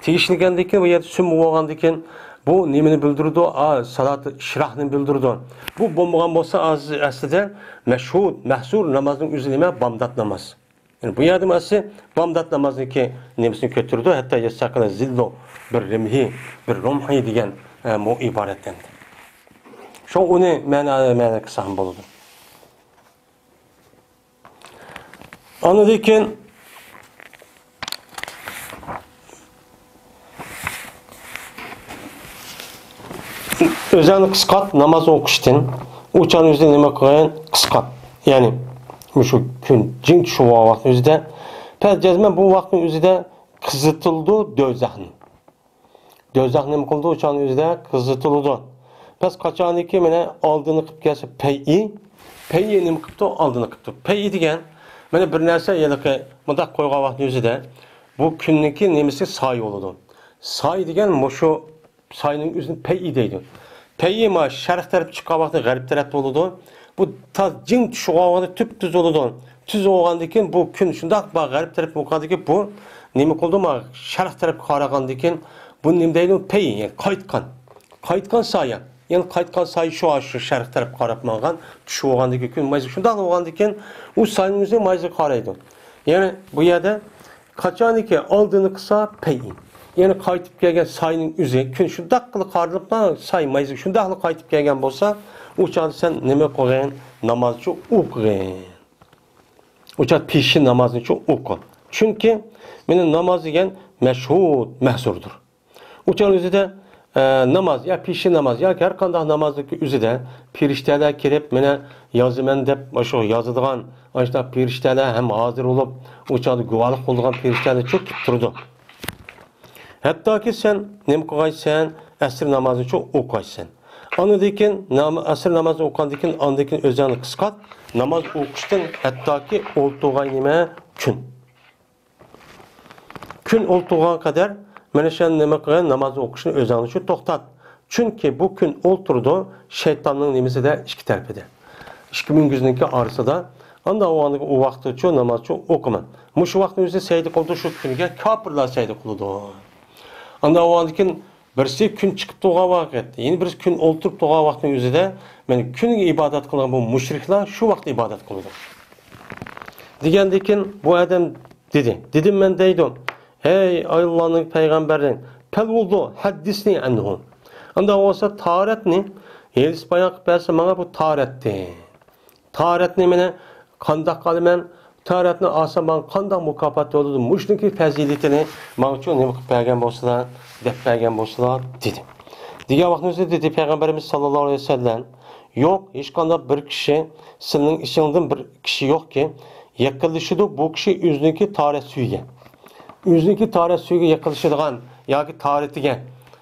تېگىشلىگەندىن كېيىن، بۇ يەردە سۈممە بولغاندىن كېيىن، بۇ نېمىنى بىلدۈرىدۇ؟ ئا، سالات ئىشراقنى بىلدۈرىدۇ. بۇ بولمىغان بولسا، ئاز-، ئەسلىدە مەشھۇد، مەھزۇر نامازنىڭ ئۆزى نېمە؟ بامدات ناماز. يەنى بۇ يەردىمۇ ئەسلى بامدات نامازنىڭكى نېمىسىنى كۆتۈرىدۇ، ھەتتا يەسسەقىلە زىللۇ بىر رىمھى، بىر رۇمھى دېگەن، ئە، مۇ ئىبارەتتەن. شۇ ئۇنى مەنە، مەنە قىلسا ھەم بولىدۇ. ئاندىن كېيىن ئۆزۈڭنى قىسقارت ناماز ئوقۇشتىن. ئۇ چاغنىڭ ئۆزىدە نېمە قىلغىن؟ قىسقارت. يەنى مۇشۇ كۈن جىڭ چۈشۈپ ۋاقىتنىڭ ئۆزىدە، پەس جەزمەن بۇ ۋاقىتنىڭ ئۆزىدە قىزىتىلىدۇ دوزاخنى. دوزاخ نېمە قىلىدۇ؟ ئۇ چاغنىڭ ئۆزىدە قىزىتىلىدۇ. بەس قاچانكى مانا ئالدىنى قىلىپ كەلسە پەيئى، پەيئى نېمە قىپتۇ؟ ئالدىنى قىپتۇ. پەيئى دېگەن مانا بىر نەرسە ھېلىقى مۇنداق قويغان ۋاقىتنىڭ ئۆزىدە بۇ كۈننىڭكى نېمىسى؟ سايە بولىدۇ. سايە دېگەن مۇشۇ سايىنىڭ ئۆزىنى پەيئى دەيدۇ. پەيئى ما شەرق تەرەپ چىققان ۋاقتى غەرب تەرەپتە بولىدۇ. بۇ تا جىڭ چۈشۈۋالغان ۋاقتى تۈپتۈز بولىدۇ. تۈز بولغاندىن كېيىن بۇ كۈن شۇنداق ما غەرب تەرەپ بولغاندىن كېيىن بۇ نېمە قىلىدۇ؟ ما شەرق تەرەپكە قارىغاندىن كېيىن بۇ نېمە دەيدۇ؟ پەيئى، يەنى قايتقان. قايتقان سايە. يەنى قايتقان سايە شۇ، شۇ شەرق تەرەپكە قاراپ ماڭغان، چۈش بولغاندىن كېيىن كۈن مايزا شۇنداق بولغاندىن كېيىن ئۇ سايىنىڭ ئۆزى مايزىغا قارايدۇ. يەنى بۇ يەردە قاچانكى ئالدىنى قىلسا پەيئى. يەنى قايتىپ كەلگەن ساينىڭ ئۆزى، كۈن شۇنداقلا قارىلىپلا ساي مايزا شۇنداقلا قايتىپ كەلگەن بولسا، ئۇ چاغدا سەن نېمە قىلغىن؟ نامازچۇ ئوقۇغىن. ئۇ چاغدا پېشىن نامازنىچۇ ئوقۇ. چۈنكى مېنىڭ ناماز دېگەن مەشھۇد، مەھزۇردۇر. ئۇ چاغنىڭ ئۆزىدە، ئە، ناماز، يا پېشىن ناماز، ياكى ھەر قانداق نامازنىڭ ئۆزىدە پېرىشتەلەر كېلىپ، مانا يازىمەن دەپ، مۇشۇ يازىدىغان، ئاشۇنداق پېرىشتەلەر ھەم ھازىر بولۇپ، ئۇ چاغدا گۇۋاھلىق قىلىدىغان پېرىشتەلەر چوق كېلىپ تۇرىدۇ. ھەتتاكى سەن نېمە قىلغايسەن؟ ئەسىر نامازىنىچۇ ئوقۇغايسەن. ئاندىن كېيىن نام-، ئەسىر نامازىنى ئوقۇغاندىن كېيىن، ئاندىن كېيىن ئۆزۈڭنى قىسقارت، ناماز ئوقۇشتىن ھەتتاكى ئولتۇرغاي نېمە؟ كۈن. كۈن ئولتۇرغان قەدەر مانا شۇ نېمە قىلغىن، ناماز ئوقۇشنى ئۆزۈڭنى شۇ توختات. چۈنكى بۇ كۈن ئولتۇرىدۇ شەيتاننىڭ نېمىسىدە، ئىككى تەرىپىدە. ئىككى مۈڭگۈزنىڭكى ئارىسىدا. ئاندا ئۇ، ئۇ ۋاقىتتىچۇ نامازچۇ ئوقۇماڭ. مۇشۇ ۋاقىتنىڭ ئۆزى سەجدە قىلىدۇ شۇ كۈنگە، كاپىرلار سەجدە قىلىدۇ. ئاندا ئۇ ۋاقىتتىن كېيىن بىرسى كۈن چىقىپ تۇرغان ۋاقىت، يەنە بىرسى كۈن ئولتۇرۇپ تۇرغان ۋاقىتنىڭ ئۆزىدە، مانا كۈنگە ئىبادەت قىلغان بۇ مۇشرىكلار شۇ ۋاقىت ئىبادەت قىلىدۇ. دېگەندىن كېيىن بۇ ئادەم دېدى. دېدىم مەن دەيدۇ. ھەي ئاللانىڭ پەيغەمبىرى، پەلۋۇدۇ ھەددىسنى ئەنھۇ. ئاندا بولسا تاھارەتنى ھېلىس بايان قىلىپ بەرسە ماڭا بۇ تاھارەتنى. تاھارەتنى مانا قانداق ئالىمەن؟ تاھارەتنى ئالسام ماڭا قانداق مۇكاپات بولىدۇ؟ مۇشۇنىڭكى پەزىلىتىنى ماڭىچۇ نېمە قىلىپ بەرگەن بولسىلا، دەپ بەرگەن بولسىلا، دېدى. دېگەن ۋاقتىمىزدا دېدى پەيغەمبىرىمىز ساللاللاھۇ ئەلەيھى ۋەسەللەم، يوق، ھېچقانداق بىر كىشى، سىلىنىڭ ئىچىڭدىن بىر كىشى يوقكى، يېقىنلىشىدۇ بۇ كىشى ئۆزىنىڭكى تاھارەت سۈيىگە. ئۆزىنىڭكى تاھارەت سۈيىگە يېقىنلىشىدىغان ياكى تاھارىتىگە.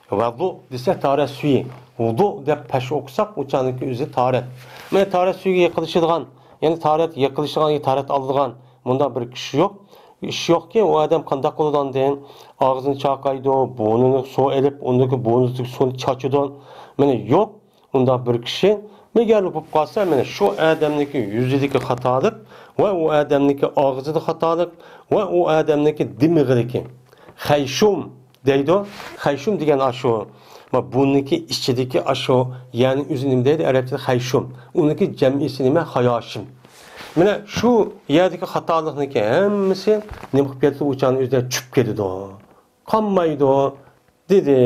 ۋەزۇ دېسە تاھارەت سۈيى. ۋۇدۇ دەپ پەش ئوقۇساق، ئۇ چاغنىڭكى ئۆزى تاھارەت. مانا تاھارەت سۈيىگە يېقىنلىشىدىغان، يەنى تاھارەت يېقىنلىشىدىغان ياكى تاھارەت ئالىدىغان مۇنداق بىر كىشى يوق. ئىش يوقكى، ئۇ ئادەم قانداق قىلىدۇ ئاندىن؟ ئاغزىنى چاقايدۇ، بۇرنىنى سۇ ئېلىپ، ئۇندىكى بۇرنىدىكى سۇنى چاچىدۇ. مانا يوق. ئۇنداق بىر كىشى مەگەر بولۇپ قالسا، مانا شۇ ئادەمنىڭكى يۈزىدىكى خاتالىق ۋە ئۇ ئادەمنىڭكى ئاغزىدا خاتالىق ۋە ئۇ ئادەمنىڭكى دىمىغىدىكى خەيشۇم دەيدۇ. خەيشۇم دېگەن ئاشۇ، ما بۇنىڭكى ئىچىدىكى ئاشۇ، يەنى ئۆزى نېمە دەيدۇ ئەرەبچىدە؟ خەيشۇم. ئۇنىڭكى جەمئىيسى نېمە؟ خاياشىم. مانا شۇ يەردىكى خاتالىقنىڭكى ھەممىسى نېمە قىلىپ كېتىدۇ؟ ئۇ چاغنىڭ ئۆزىدە چۈشۈپ كېتىدۇ. قالمايدۇ. دېدى،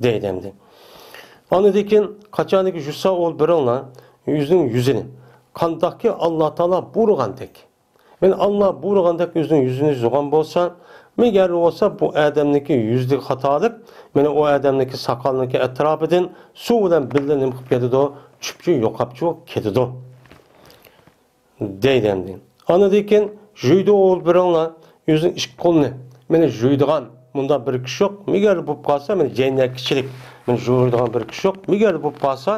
دەيدۇ ئەمدى. ئاندىن كېيىن قاچانكى يۈسا ئول بىرىڭلار يۈزنىڭ يۈزىنى. قانداقكى ئاللا تائالا بۇيرۇغاندەك. مانا ئاللا بۇيرۇغاندەك ئۆزىنىڭ يۈزىنى يۈزىدىغان بولسا، مەگەر بولسا بۇ ئادەمنىڭكى يۈزىدىكى خاتالىق، مانا ئۇ ئادەمنىڭكى ساقالنىڭكى ئەتراپىدىن سۇ بىلەن بىللە نېمە قىلىپ كېتىدۇ؟ چۈشۈپچۇ، يوقاپچۇ كېتىدۇ. دەيدۇ ئەمدى. ئاندىن كېيىن يۇيىدۇ ئول بىرىڭلار ئۆزىنىڭ ئىككى قولىنى. مانا يۇيىدىغان مۇنداق بىر كىشى يوق. مەگەر بولۇپ قالسا، مانا جەينەك كىشىلىك. مانا يۇيىدىغان بىر كىشى يوق. مەگەر بولۇپ قالسا،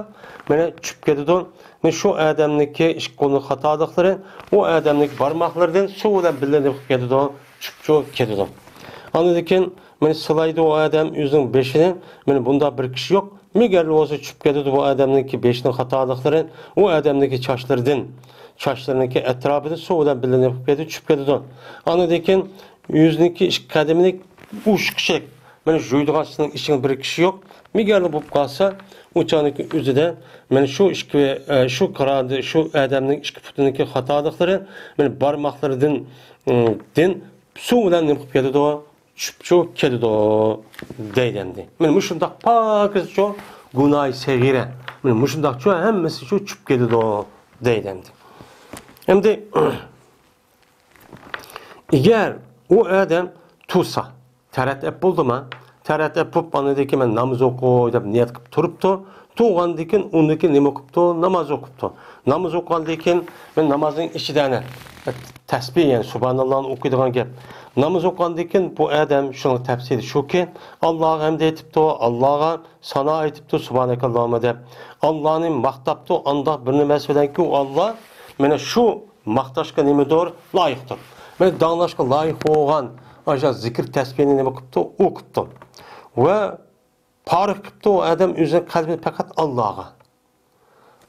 مانا چۈشۈپ كېتىدۇ. مانا شۇ ئادەمنىڭكى ئىككى قولىنىڭ خاتالىقلىرى، ئۇ ئادەمنىڭكى بارماقلىرىدىن سۇ بىلەن بىللە نېمە قىلىپ كېتىدۇ؟ چۈشۈپچۇ كېتىدۇ. ئاندىن كېيىن مانا سىلايدۇ ئۇ ئادەم ئۆزىنىڭ بېشىنى. مانا بۇنداق بىر كىشى يوق. مەگەر بولسا چۈشۈپ كېتىدۇ بۇ ئادەمنىڭكى بېشىنىڭ خاتالىقلىرى، ئۇ ئادەمنىڭكى چاچلىرىدىن، چاچلىرىنىڭكى ئەتراپىدىن سۇ بىلەن بىللە نېمە قىلىپ كېتىدۇ؟ چۈشۈپ كېتىدۇ. ئاندىن كېيىن يۈزنىڭكى ئىككى قەدىمىنى ئۇشۇقچىلىك، مانا يۇيىدىغان سىزنىڭ ئىچىڭ بىر كىشى يوق. مەگەر بولۇپ قالسا، ئۇ چاغنىڭكى ئۆزىدە مانا شۇ ئىككى، ئە، شۇ قىراندا، شۇ ئادەمنىڭ ئىككى پۇتىنىڭكى خاتالىقلىرى، مانا بارماقلىرىدىن، ئىم، دىن سۇ بىلەن نېمە قىلىپ كېتىدۇ؟ چۈشۈپچۇ كېتىدۇ دەيدۇ ئەمدى. مانا مۇشۇنداق پاكىزچۇ گۇناھى سەغىرە. مانا مۇشۇنداقچۇ ھەممىسىچۇ چۈشۈپ كېتىدۇ دەيدۇ ئەمدى. ئەمدى ئەگەر ئۇ ئادەم تۇرسا، تەرەت ئەپ بولدىما؟ تەرەت ئەپ بولۇپ، ئاندىن كېيىن مەن ناماز ئوقۇي دەپ نىيەت قىلىپ تۇرۇپتۇ. تۇرغاندىن كېيىن ئۇندىن كېيىن نېمە قىپتۇ؟ ناماز ئوقۇپتۇ. ناماز ئوقۇغاندىن كېيىن مەن نامازنىڭ ئىچىدە ئەنە تەسبىھ، يەنى سۇبھاناللانى ئوقۇيدىغان گەپ. ناماز ئوقۇغاندىن كېيىن بۇ ئادەم شۇنىڭ تەپسىرى شۇكى، ئاللاغا ھەمدە ئېيتىپتۇ، ئاللاغا سانا ئېيتىپتۇ، سۇبھانەكەللاھۇممە دەپ ئاللانى ماختاپتۇ. ئانداق بىر نېمىسى بىلەنكى ئۇ ئاللا مانا شۇ ماختاشقا نېمىدۇر؟ لايىقتۇر. مانا داڭلاشقا لايىق بولغان ئاشۇ زىكىر تەسبىھنى نېمە قىپتۇ؟ ئوقۇپتۇ. ۋە پارىخ قىپتۇ ئۇ ئادەم ئۆزىنىڭ قەلبىنى پەقەت ئاللاغا.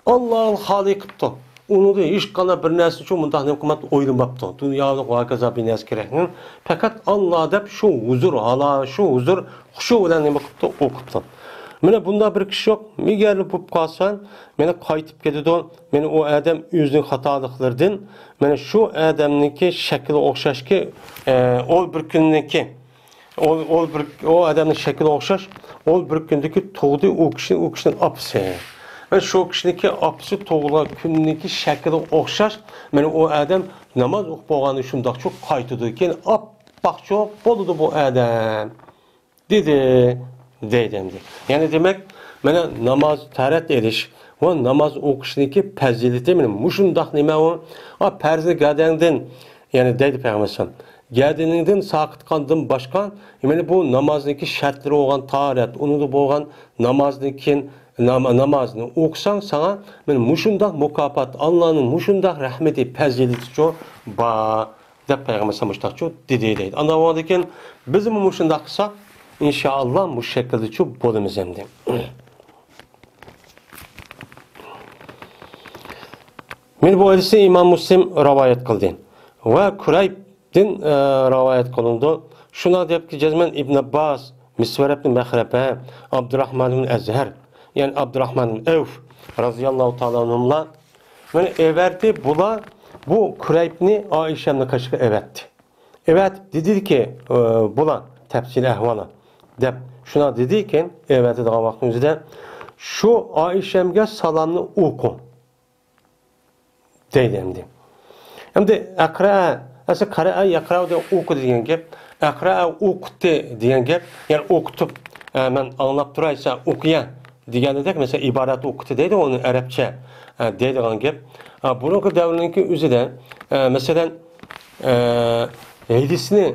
ئاللاغا خالىي قىپتۇ. ئۇنىڭدا ھېچقانداق بىر نەرسە ئۈچۈن مۇنداق نېمە قىلماپتۇ، ئويلىماپتۇ. دۇنيالىق ۋە ھاكازا بىر نەرسە كېرەكنى پەقەت ئاللا دەپ شۇ ھۇزۇر ھالا، شۇ ھۇزۇر خۇشۇ بىلەن نېمە قىپتۇ؟ ئوقۇپتۇ. مانا بۇنداق بىر كىشى يوق. ئەگەر بولۇپ قالسا، مانا قايتىپ كېتىدۇ. مانا ئۇ ئادەم ئۆزىنىڭ خاتالىقلىرىدىن، مانا شۇ ئادەمنىڭكى شەكلى ئوخشاشكى، ئە، ئول بىر كۈننىڭكى، ئول، ئول بىر، ئۇ ئادەمنىڭ شەكلى ئوخشاش، ئول بىر كۈندىكى تۇغدى ئۇ كىشى، ئۇ كىشىنىڭ ئاپىسى. مانا شۇ كىشىنىڭكى ئاپىسى تۇغۇلغان كۈننىڭكى شەكلىگە ئوخشاش، مانا ئۇ ئادەم ناماز ئوقۇپ بولغاندا شۇنداقچۇ قايتىدۇ. كېيىن ئاپئاقچۇ بولىدۇ بۇ ئادەم. دېدى، دەيدۇ ئەمدى. يەنى دېمەك، مانا ناماز تەھارەت ئېلىش ۋە ناماز ئوقۇشنىڭكى پەزىلىتى مانا مۇشۇنداق نېمە ئۇ؟ ئا، پەرزنى گادەڭدىن، يەنى دەيدۇ پەيغەمبەر ئەلەيھىسسالام، گادىنىڭدىن ساقىت قاندىن باشقا، مانا بۇ نامازنىڭكى شەرتلىرى بولغان تاھارەت، ئۇنىڭدا بولغان نامازدىن كېيىن نام-، نامازنى ئوقۇساڭ، ساڭا مانا مۇشۇنداق مۇكاپات، ئاللانىڭ مۇشۇنداق رەھمىتى، پەزىلىتىچۇ بار. دەپ پەيغەمبەر ئەلەيھىسسالام مۇشۇنداقچۇ دېدى دەيدۇ. ئاندىن كېيىن بىزمۇ مۇشۇنداق قىلساق، ئىنشائاللا مۇشۇ شەكىلدىچۇ بولىمىز ئەمدى. مانا بۇ ھەدىسنى ئىمام مۇسلىم رىۋايەت قىلدى. ۋە كۇرەيبتىن، ئە، رىۋايەت قىلىنىدۇ. شۇنداق دەپتۇ جەزمەن ئىبن ئابباس، مىسۋەر ئىبن مەخرەمە، ئابدۇراھمان ئىبن ئەزھەر، يەنى ئابدۇراھمان ئىبن ئەۋف رازىياللاھۇ تائالا ئەنھۇملار مانا ئەۋەتتى بۇلار بۇ كۇرەيبنى ئائىشەمنىڭ قېشىغا ئەۋەتتى. ئەۋەتىپ دېدىكى، ئى، بۇلار تەپسىلىي ئەھۋالى دەپ شۇنداق دېدىكەن، ئەۋەتىدىغان ۋاقتىنىڭ ئۆزىدە شۇ ئائىشەمگە سالامنى ئوقۇ دەيدۇ ئەمدى. ئەمدى ئەقرەئە، ئەسلى قەرەئە يەقرەئۇ دېگەن ئوقۇدى دېگەن گەپ. ئەقرەئە ئوقۇتتى دېگەن گەپ. يەنى ئوقۇتۇپ، ئە، مەن ئاڭلاپ تۇراي، سەن ئوقۇيە دېگەندەك، مەسىلەن، ئىبارەت ئوقۇتتى دەيدۇ، ئۇنى ئەرەبچە، ئە، دەيدىغان گەپ. ئە، بۇرۇنقى دەۋرنىڭكى ئۆزىدە، ئە، مەسىلەن، ئە، ھەدىسنى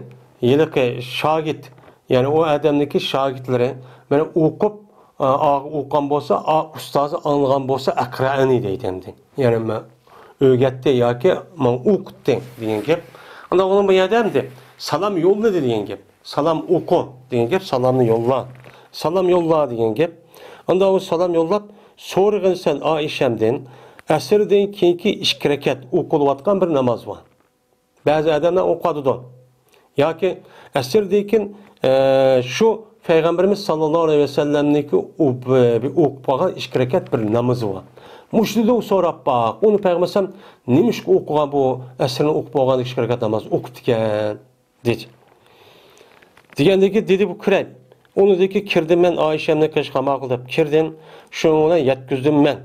ھېلىقى شاگىرت، يەنى ئۇ ئادەمنىڭكى شاگىرتلىرى مانا ئوقۇپ، ئا، ئاغا ئوقۇغان بولسا، ئا، ئۇستازى ئاڭلىغان بولسا، ئەقرەئەنى دەيدۇ ئەمدى. يەنى ماڭا ئۆگەتتى ياكى ماڭا ئوقۇتتى دېگەن گەپ. ئاندىن ئۇنىڭ بۇ يەردە ئەمدى سالام يوللىدى دېگەن گەپ. سالام ئوقۇ دېگەن گەپ، سالامنى يوللا. سالام يوللا دېگەن گەپ. ئاندىن ئۇ سالام يوللاپ، سورىغىن سەن ئائىشەمدىن، ئەسىردىن كېيىنكى ئىككى رەكەت ئوقۇلۇۋاتقان بىر ناماز بار. بەزى ئادەملەر ئوقۇۋاتىدۇ. ياكى ئەسىردىن كېيىن، ئە، شۇ پەيغەمبىرىمىز ساللاللاھۇ ئەلەيھى ۋەسەللەمنىڭكى ئۇ، بى-، بى-، ئوقۇپ قالغان ئىككى رەكەت بىر نامىزى بار. مۇشۇنى سوراپ باق. ئۇنى پەيغەمبەر ئەلەيھىسسالام نېمىشقا ئوقۇغان بۇ ئەسىرنى ئوقۇپ بولغان ئىككى رەكەت ناماز ئوقۇپتىكەن؟ دېدى. دېگەندىكى دېدى بۇ كۇرەيب. ئۇنىڭدىكى كىردىم مەن ئائىشەمنىڭ قېشىغا ماقۇل دەپ كىردىم. شۇنىڭ بىلەن يەتكۈزدۈم مەن.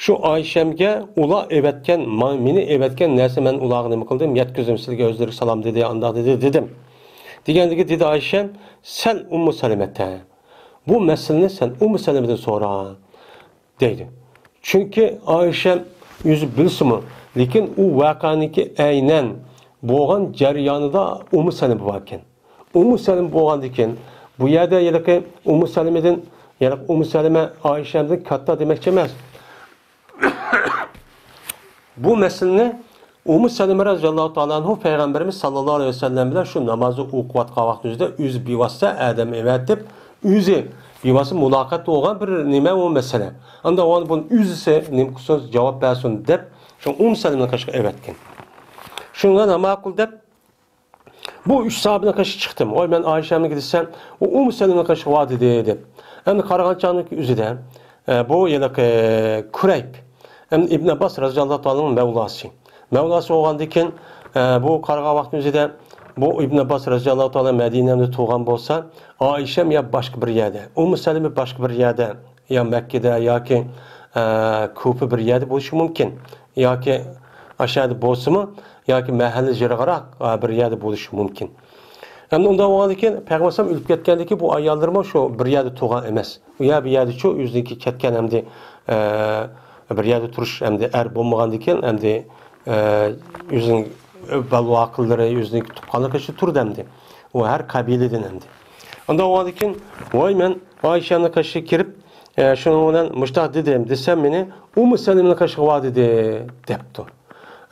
شۇ ئائىشەمگە ئۇلار ئەۋەتكەن، ما-، مېنى ئەۋەتكەن نەرسە مەن ئۇلارغا نېمە قىلدىم؟ يەتكۈزدۈم، سىلەرگە ئۆزلىرى سالام دېدى، ئانداق دېدى، دېدىم. دېگەندىكى دېدى ئائىشەم، سەل ئۇممۇ سەلىمەتە. بۇ مەسىلىنى سەن ئۇممۇ سەلىمىدىن سورا، دەيدۇ. چۈنكى ئائىشەم ئۆزى بىلسىمۇ، لېكىن ئۇ ۋەقەنىڭكى ئەينەن بولغان جەريانىدا ئۇممۇ سەلىمە باركەن. ئۇممۇ سەلىمە بولغاندىكىن، بۇ يەردە ھېلىقى ئۇممۇ سەلىمىدىن، يەنى ئۇممۇ سەلىمە ئائىشەمدىن كاتتا دېمەكچى ئەمەس. بۇ مەسىلىنى ئۇممۇ سەلىمە رەزىياللاھۇ تائالا ئەنھۇ پەيغەمبىرىمىز ساللاللاھۇ ئەلەيھى ۋەسەللەم بىلەن شۇ نامازنى ئوقۇۋاتقان ۋاقتىمىزدا ئۆزى بىۋاسىتە ئادەم ئەۋەتىپ، ئۆزى بىۋاسىتە مۇلاقات بولغان بىر نېمە ئۇ مەسىلە. ئاندىن ئۇنى بۇنى ئۆزىسى نېمە قىلسۇن، جاۋاب بەرسۇن دەپ، شۇ ئۇممۇ سەلىمىنىڭ قېشىغا ئەۋەتكەن. شۇنىڭغا ماقۇل دەپ، بۇ ئۈچ ساھابىنىڭ قېشىغا چىقتىم. ۋاي، مەن ئائىشەمنىڭكى دېسەم، ئۇ ئۇممۇ سەلىمىنىڭ قېشىغا باردى دېدى. ئەمدى قارىغان چاغنىڭكى ئۆزىدە، ئە، بۇ ھېلىقى كۇرەيب، ئەمدى ئىبن ئابباس رەزىياللاھۇ تائالانىڭ مەۋلاسى. مەۋلاسى بولغاندىن كېيىن، ئە، بۇ قارىغان ۋاقىتنىڭ ئۆزىدە، بۇ ئىبن ئابباس رەزىياللاھۇ تائالا مەدىنەدە تۇغان بولسا، ئائىشەم يا باشقا بىر يەردە، ئۇممۇ سەلىمە باشقا بىر يەردە، يا مەككىدە ياكى، ئە، كۇفا بىر يەردە بولۇشى مۇمكىن. ياكى ئاشۇ يەردە بولسىمۇ، ياكى مەھەللە يىراقراق، ئە، بىر يەردە بولۇشى مۇمكىن. ئەمدى ئۇنداق بولغاندىكىن، پەيغەمبەر ئەلەيھىسسالام ئۆلۈپ كەتكەندىكىن، بۇ ئاياللىرىمۇ شۇ بىر يەردە تۇرغان ئەمەس. ئۇ يەر بىر يەردىچۇ ئۆزىنىڭكى كەتكەن ئەمدى، ئە، بىر يەردە تۇرۇش ئەمدى ئەر بولمىغاندىكىن، ئەمدى ئە، ئۆزىنىڭ بەلۋاقىلىرى، ئۆزىنىڭ تۇغقانلىرى قېشىدا تۇردى ئەمدى. ئۇ ھەر قەبىلىدىن ئەمدى. ئاندىن ئۇنىڭدىن كېيىن، ۋاي، مەن ئائىشەنىڭ قېشىغا كىرىپ، ئە، شۇنىڭ بىلەن مۇشتاق دېدىم، دېسەم، مېنى ئۇممۇ سەلىمىنىڭ قېشىغا بار دېدى، دەپتۇ.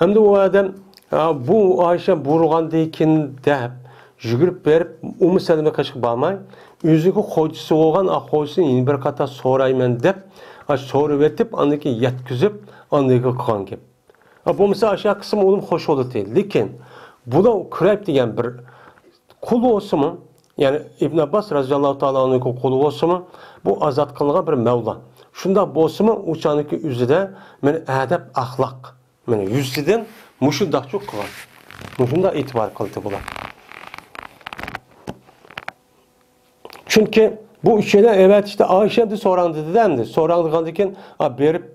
ئەمدى ئۇ ئادەم، ئە، بۇ ئائىشە بۇيرۇغاندىن كېيىن دەپ، يۈگۈرۈپ بېرىپ، ئۇممۇ سەلىمە قېشىغا بارماي، ئۆزىنىڭكى خوجىسى بولغان، ئا، خوجىسىنى يەنە بىر قاتا سورايمەن دەپ، ئا، سورىۋېتىپ، ئاندىن كېيىن يەتكۈزۈپ، ئاندىن كېيىن قىلغان گەپ. ئا، بولمىسا ئاشۇ قىسىم ئۇلۇم خوش بولاتتى. لېكىن بۇلار كۇرەيب دېگەن بىر قۇل بولسىمۇ، يەنى ئىبن ئابباس رەزىياللاھۇ تائالا ئانھۇنىڭ قۇلى بولسىمۇ، بۇ ئازاد قىلىنغان بىر مەۋلا. شۇنداق بولسىمۇ، ئۇ چاغنىكى ئۆزىدە مېنى ئەدەپ ئەخلاق، مېنى يۈزىسىدىن مۇشۇنداقچۇ قىلغان. مۇشۇنداق ئېتىبار قىلدى بۇلار. چۈنكى بۇ ئۈچەيلەن ئەۋەتىشتە ئائىشەمدىن سوراڭ دېدى-دە ئەمدى. سوراڭ دېگەندىن كېيىن، ئا، بېرىپ